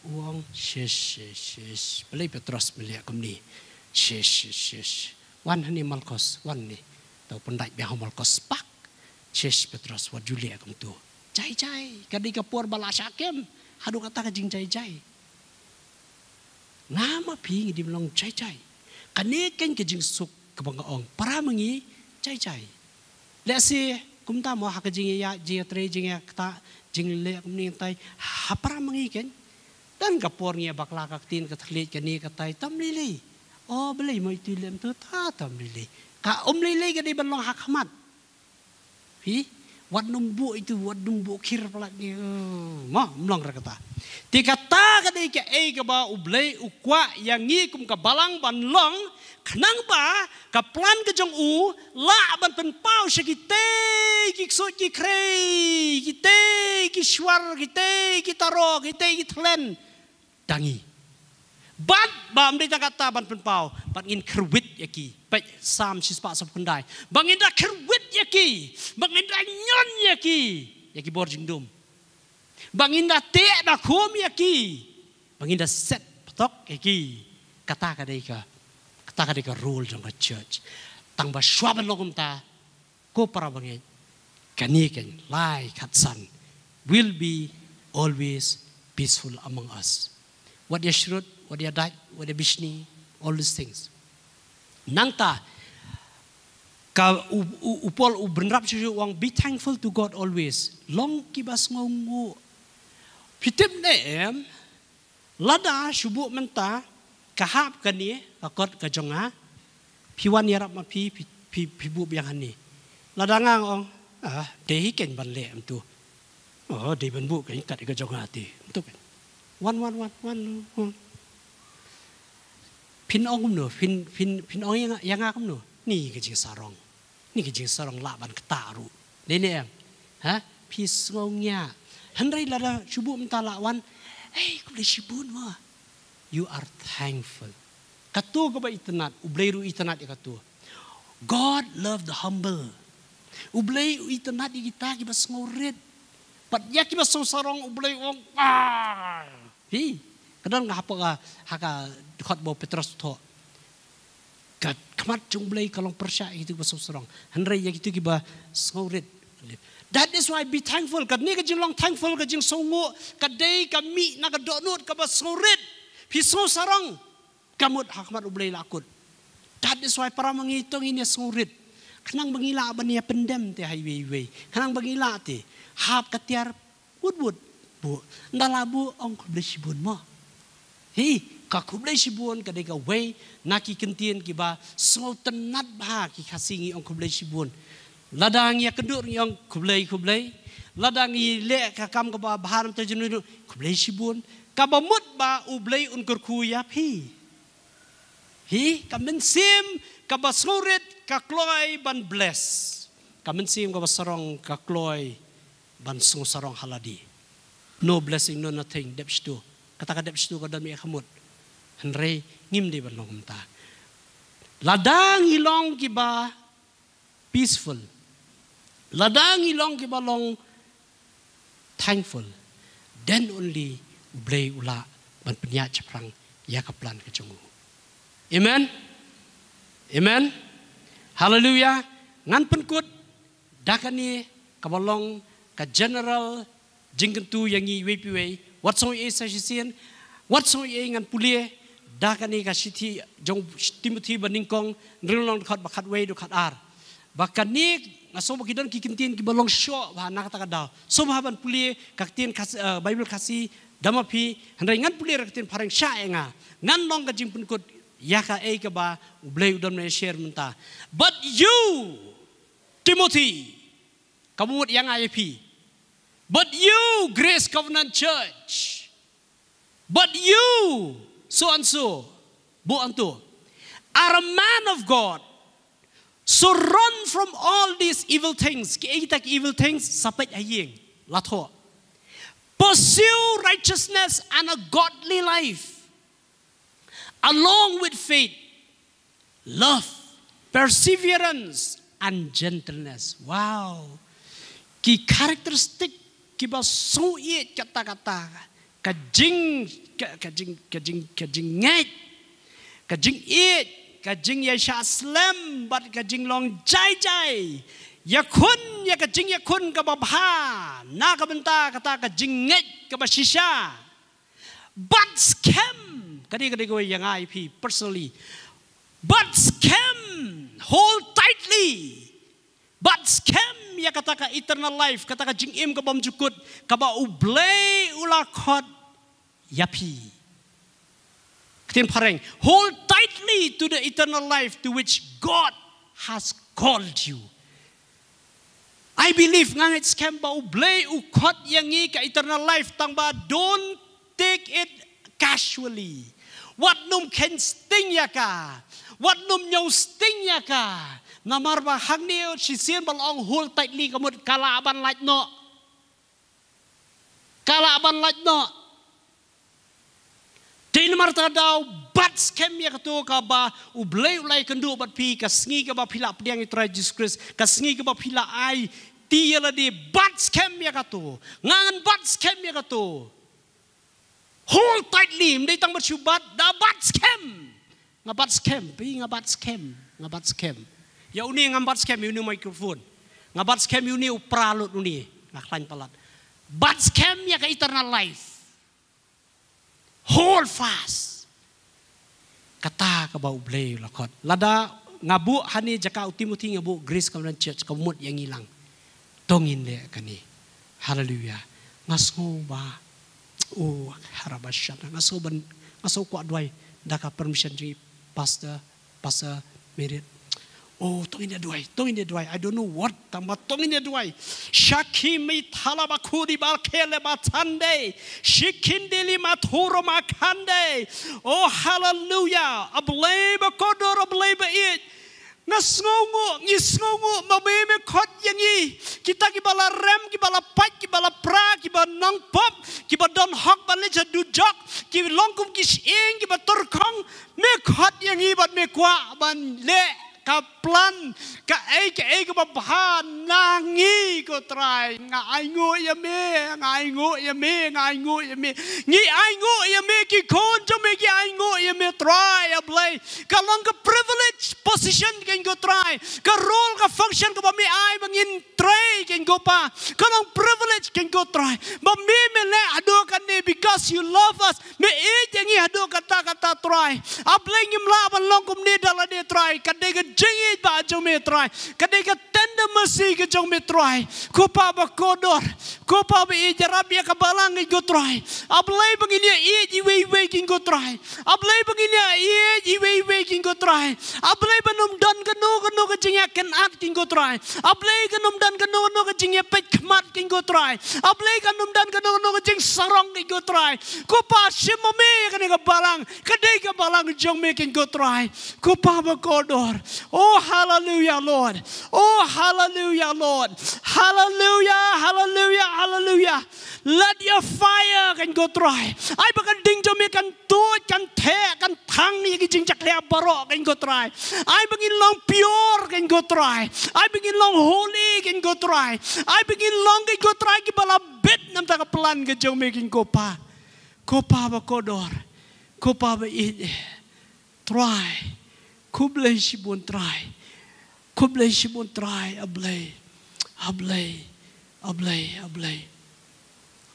U ong shish shish shish. Balei Petros balei kumne. Shish shish shish. Wan hani Malkos wan ni. Tau pyndait biang ha Malkos pak. Shish Petros wat ju leh kumtu. Jai jai. Ka dei ka por ba la shah kem. Haduh kata ka jingjai jai. Nga ma phi ngi dim long jai jai. Kane ken ka jingsuk kaba nga ong. Para ma ngi jai jai. Lehse kumta mo ha ka jingïa jingïatrei jingïakta jingleh kumne tai. Ha para ma ngi ken. Don ka por ngi bakla ka ktien ka thylliej kane katai tam lei lei. O balei mo itu lem tu ta tam lei lei. Ka um lei lei ka dei ban long ha khmat. Phi, wat nym buh itu, wat nym buh khir palat ni. Mo, mlong ra kata. Te kata ka dei kaei kaba U Blei u kwah ïa ngi kum ka balang ban long, khnang ba ka plan ka jong u lah ban pynpaw sha kitei ki ksuid ki khrei, kitei ki shwar, kitei ki taro, kitei ki thlen. Da ngi. Bad ba ym dei tang kata ban pynpaw, bad ngin kyrwit ïa ki. Peit Salm shispah sawphew khyndai. Ba ngin da kyrwit ïa ki, ba ngin da ñion ïa ki, ïa ki bor jingdum. Ba ngin da teh da khum ïa ki, ba ngin da set patok ïa ki. Kata ka dei ka, kata ka dei ka role jong ka church. Tang ba shuwa ban long kumta, ko para bangeit, kane ken lai khatsan will be always peaceful among us. Wat ïa shrut, wat ïa dait, wat ïa bishni, all these things. Nangta ka u, u, u Paul u bynrap shuh shuh u ong, be thankful to God always. Long kiba sngewnguh. Phi tip ne em, lada shu buh mynta ka hap kane ka kot ka jong nga, phi wan ïarap ma phi, phi, phi, phi buh biang hangne. Lada nga ong, ah, dei hi ken ban leh mynta. Oh, dei ban buh ken kat ka jong nga te. Mynta ken. Wan, wan, wan, wan, wan. Phin ong kumno, phin, phin, phin ong ïa nga, ïa nga kumno. Ni ka jingsarong. Ni ka jingsarong lah ban kata ruh. Dei ne em? Ha? Phi sngew ngiah. Hynrei lada shu buh mynta lah wan. Hey, khublei shibun mo. You are thankful. Kato kaba itynnad, U Blei ruh itynnad ïa kato. God love the humble. U Blei u itynnad ïa kita kiba sngewrit. Pat ïa kiba sngewsarong U Blei u ong, ah. Hi, ka don nga hapoh ka, ha ka dkhot ba u Petros u thoh. Ka khmat jong U Blei ka long pyrshah ïa kitu kiba sngewsarong. Hynrei ïa kitu kiba sngewrit. That is why be thankful. Kane ka jinglong thankful, ka jingsngewnguh, ka dei ka mih na ka dohnud kaba sngewrit. Phi sngewsarong. Ka mut ha khmat U Blei la kut. That is why para ma ngi to ngin ïa sngewrit. Khnang ba ngi lah ban ïa pyndem te ha iwei iwei. Khnang ba ngi lah te. Hap ka tiar wut wut. Buh. Ynda la buh ong khublei shibun mo. Hi, ka khublei shibun ka dei kawei na ki kyntien kiba sngewtynnad bha ki Khasi ngi ong khublei shibun. Lada ngi ïakynduh ngi ong khublei khublei. Lada ngi leh ka kam kaba bha namar jong u, khublei shibun. Kaba mut ba U Blei un kyrkhu ïa phi. Hi, ka mynsiem kaba sngewrit ka kloi ban bless. Ka mynsiem kaba sarong ka kloi ban sngewsarong ha lade. No blessing, no nothing, dep shtu. Kata ka dep shtu ka don mih ha ka mut. Hynrei ngim dei ban long kumta. Lada ngi long kiba peaceful, lada ngi long kiba long thankful, then only U Blei u lah ban pynïaid shaphrang ïa ka plan ka jong u. Amen. Amen. Hallelujah. Ngan pynkut da kane kaba long ka general jingkyntu ïa ngi iwei pa iwei. Wat sngew ei sa shisien, wat sngew ei, ngan pule da kane ka shithi jong Timothi ba nyngkong, hynriew lynnong, dkhot ba khatwei, dkhot ar. Ba kane nga sngew ba ki don ki kyntien kiba long shoh bha na kata ka daw. Sngewbha ban pule ka ktien Khasi, eh, Bible Khasi da ma phi, hynrei ngan pule da ka ktien Phareng sha ïa nga. Ngan long ka jingpynkut ïa kaei kaba U Blei u don ban share mynta. But you, Timothy, kaba mut ïa nga ïa phi. But you, Grace Covenant Church. But you, so and so, bu antu, are a man of God. So run from all these evil things. Kiei kita ki evil things? Sa peit ha ïing, la thoh. Pursue righteousness and a godly life, along with faith, love, perseverance, and gentleness. Wow. Ki characteristic kiba sngewieit, kata kata. Ka jing, ka, ka jing, ka jing, ka jingngeit, ka jingïeit, ka jingïaishah slem, bad ka jinglong jai jai. Ïakhun, ïa ka jingïakhun kaba bha na ka bynta kata ka jingngeit kaba shisha. Bad skhem, ka dei, ka dei kawei ïa nga ïa phi personally. Bad skhem, hold tightly. Bad skhem ïa kata ka eternal life, kata ka jingim ka bymjukut, kaba U Blei u la khot ïa phi. Ktien Phareng, hold tightly to the eternal life to which God has called you. I believe, nga ngeit skhem ba U Blei u khot ïa ngi ka eternal life, tangba don't take it casually. Wat nym kheiñ sting ïa ka. Wat nym ñiew sting ïa ka. Namar ba hangne shisien ba la ong hold tightly ka mut ka lah ban lait noh. Ka lah ban lait noh. Te namar kata ka daw, bad skhem ïa kato kaba U Blei u la ïakynduh bad phi, ka sngi kaba phi la pdiang ïa u Trai Jisu Khrist, ka sngi kaba phi la aiti ïa lade, bad skhem ïa kato. Nga ngan bad skhem ïa kato. Hold tightly, ym dei tang bad shu bad, da bad skhem. Nga bad skhem, phi, nga bad skhem, nga bad skhem. Ïa une ngam bad skhem, ïa une microphone. Nga bad skhem ïa une u pra lut une, nga khlaiñ palat. Bad skhem ïa ka eternal life. Hold fast. Kata kaba U Blei u la khot. Lada nga buh hangne jaka u Timothy, nga buh Grace Covenant Church, ka mut ïa ngi lang. To ngin leh kane. Hallelujah. Nga sngew ba, oh, harabashana. Nga sngew ban, nga sngew kwah duwai da ka permission jong i pastor, pastor Merit. Oh, to ngin ïa duwai, to ngin ïa duwai. I don't know what, tangba to ngin ïa duwai. Shakhi mi thala ba khudi ba khele ba tande. Shikindili ma thuro ma khande. Oh, hallelujah. A Blei ba kordor, a Blei ba ïeit. Nga sngewnguh, ngi sngewnguh, ba me me khot ïa ngi. Kita kiba la rem, kiba la pait, kiba la pra, kiba nongpop, kiba don hok ban leit sha dujok, ki long kum ki shyieng, kiba tyrkhong, me khot ïa ngi bad me kwah ban leh ka plan, kaei kaei kaba bha na ngi ko Trai. Nga ainguh ïa me, nga ainguh ïa me, nga ainguh ïa me. Ngi ainguh ïa me ki khun jong me ki ainguh ïa me Trai, a Blei. Ka long ka privilege position kein ko Trai. Ka role ka function kaba me ai ba ngin trei kein ko Pa. Ka long privilege kein ko Trai. Ba me me leh haduh kane because you love us. Me ïeit ïa ngi haduh katta katta Trai. A Blei ngim lah ban long kumne da lade Trai. Ka dei ka jingïeit ba jong me Trai. Ka dei ka tender mercy ka jong me Trai. Ko Pa ba kordor. Ko Pa ba ïeit, ïarap ïa ka balang kein ko Trai. A Blei ba ngin ïa ïeit iwei iwei kein ko Trai. A Blei ba ngin ïa ïeit iwei iwei kein ko Trai. A Blei Kan ym don kano kano ka jingïakynad, keiñ ko Trai. A Blei, kan ym don kano kano ka jingïapeit khmat, keiñ ko Trai. A Blei, kan ym don kano kano ka jingsarong, keiñ ko Trai. Ko Pa, shim ma me ïa kane ka balang, ka dei ka balang jong me, keiñ ko Trai. Ko Pa bakordor. Oh, hallelujah, Lord. Oh, hallelujah, Lord. Hallelujah, hallelujah, hallelujah. Let your fire, keiñ ko Trai. Ai ba ka ding jong me kan tuid, kan theh, kan thang ïa ki jingjakhlia baroh, keiñ ko Trai. Ai ba ngin long pure, keiñ ko Trai. Ai ba ngin long holy, keiñ ko Trai. Ai ba ngin long, keiñ ko Trai, kiba la bit namar ka plan ka jong me, keiñ ko Pa. Ko Pa bakordor. Ko Pa ba ïeit. Trai. Khublei shibun Trai. Khublei shibun Trai, A Blei. A Blei. A Blei, A Blei.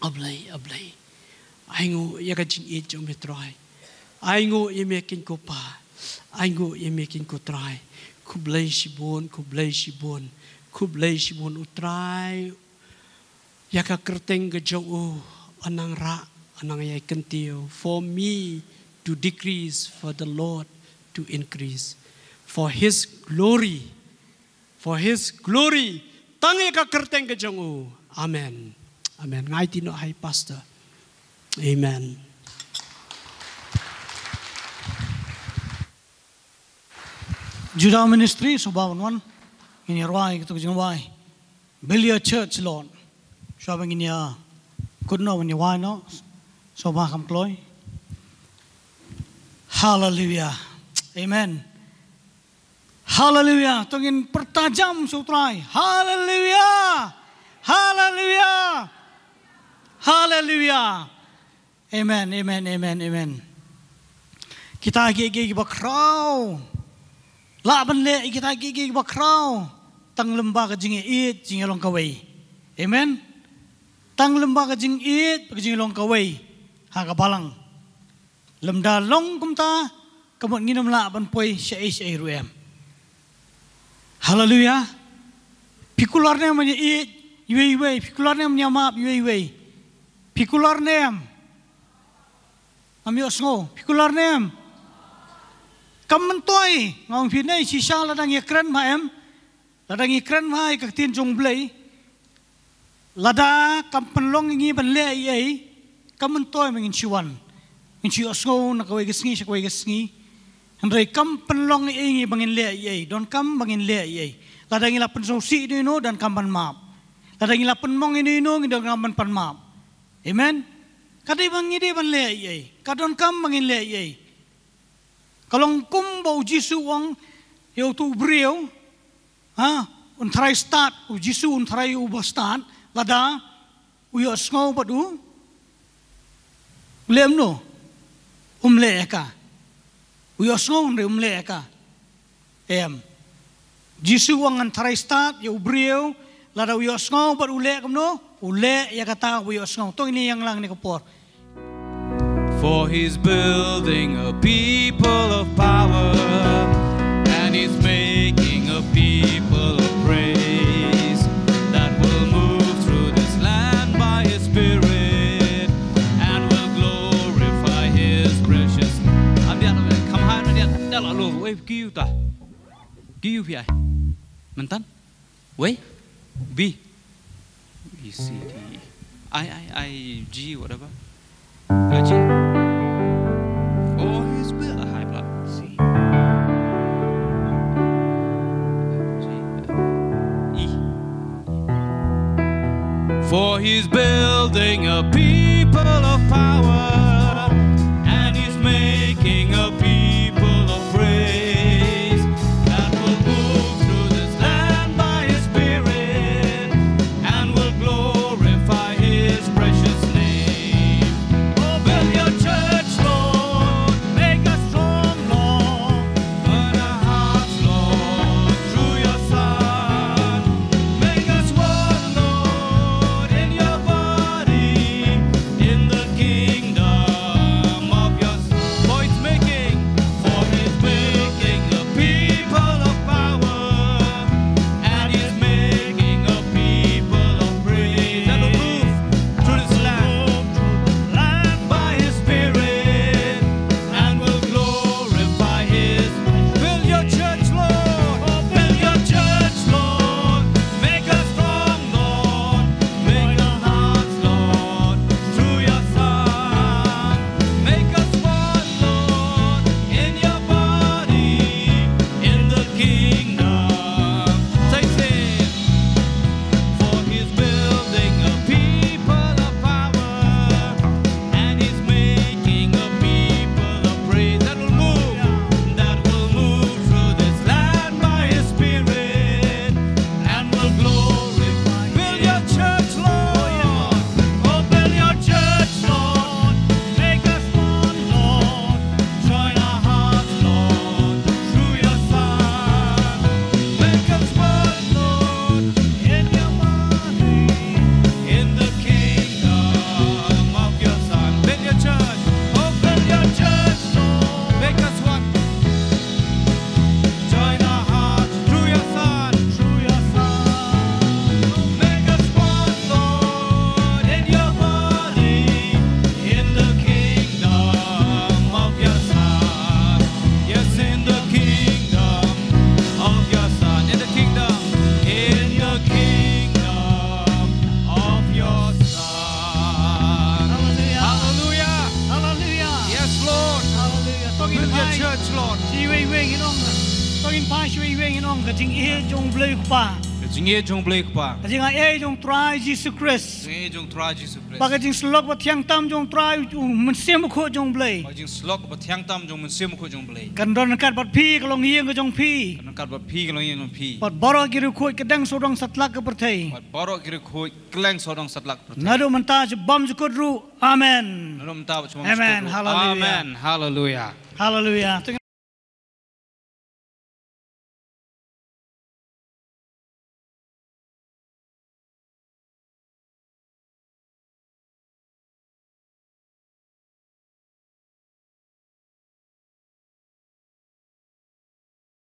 A Blei, A Blei. Ainguh ïa ka jingïeit jong me Trai. Ainguh ïa me keiñ ko Pa. Ainguh ïa me keiñ ko Trai. Khublei shibun, khublei shibun. Khublei shibun, U Trai ïa ka kyrteng ka jong u un nang rah, un nang ïai kyntiew. For me to decrease, for the Lord to increase. For his glory, for his glory. Tang ïa ka kyrteng ka jong u. Amen. Amen. Nga aiti noh ha i Pastor. Amen. Judah Ministry, sngewbha wan wan. Ngin ïa rwai kito ki jingwai. Build your church, Lord. Sngewbha ngin ïa kut noh, ngin ïa wai noh. Sngewbha kham kloi. Hallelujah. Amen. Hallelujah. To ngin pyrta jam sha u Trai. Hallelujah. Hallelujah. Hallelujah. Amen, amen, amen, amen. Kita kiei kiei kiba khraw. Lah ban leh kita kiei kiei kiba khraw. Tang lem bad ka jingïeit, jingïalong kawei. Amen. Tang lem bad ka jingïeit, ka jingïalong kawei. Ha ka balang. Lymda long kumta, ka mut ngin ym lah ban poi shaei shaei ruh em. Haleluya. Phi kular ne em ban ïeit iwei iwei, phi kular ne em ban ïamap iwei iwei. Phi kular ne em. Ngam ïohsngew, phi kular ne em. Kam myntoi, nga ong phi ne shisha lada ngi kren ma em. Lada ngi kren ma ïa ka ktien jong U Blei. Lada kam pynlong ïa ngi ban leh ei ei, kam myntoi ma ngin shu wan. Ngin shu ïohsngew na kawei ka sngi sha kawei ka sngi. Hynrei kam pynlong ei ei ngi ba ngin leh ei ei, donkam ba ngin leh ei ei. Lada ngi la pynsngewsih ïa uno uno, donkam ban map. Lada ngi la pynmong ïa uno uno, ngi donkam ban pynmap. Amen. Ka dei ba ngi dei ban leh ei ei, ka donkam ba ngin leh ei ei. Ka long kumba U Jisu u ong ïa uto u briew, ha, un tharai stad, U Jisu un tharai uba stad, lada u ïohsngew bad u leh kumno, um leh ïa ka. U ïohsngew hynrei um leh ïa ka. Em. Jisu u ong ngan tharai stad ïa u briew, lada u ïohsngew bad u leh kumno, u leh ïa kata u ïohsngew. To ngin ïa ïeng lang kane ka por. For he's building a people of power, and he's making a people of praise that will move through this land by his spirit and will glorify his precious. Am diat, kham han diat, diat la lo, wei, kiu ta. Kiu pi ai. Mentan? Wei? B. E, C, D, E. I, I, I, G, whatever. Uh, G. Oh, he's built a high blood. C. G. E. For he's building a people of power, and he's making a people of praise that will move through this land by his spirit and will glorify his precious name. Oh, build your church, Lord, make us strong, Lord. Burn our hearts, Lord, through your Son. Make us one, Lord, in your body, in the kingdom Lord. Shi wei wei ngin ong. To ngin pa shi wei wei ngin ong ka jingïeit jong Blei Kpa. Ka jingïeit jong Blei Kpa. Ka jingïeit jong Trai Jisu Khrist. Jingïeit jong Trai Jisu Khrist. Ba ka jingslok ba thiang tam jong Trai u Mynsiem Bakhuid jong Blei. Ba jingslok ba thiang tam jong Mynsiem Bakhuid jong Blei. Kan don kat bad phi ka longïing ka jong phi. Kan don kat bad phi ka longïing jong phi. Bad baroh ki riewkhuid ka dang sawdong satlak ka pyrthei. Bad baroh ki riewkhuid kylleng sawdong satlak ka pyrthei. Naduh mynta jabam jukut ruh. Amen. Naduh mynta jabam jukut ruh. Amen. Hallelujah. Amen. Hallelujah. Hallelujah.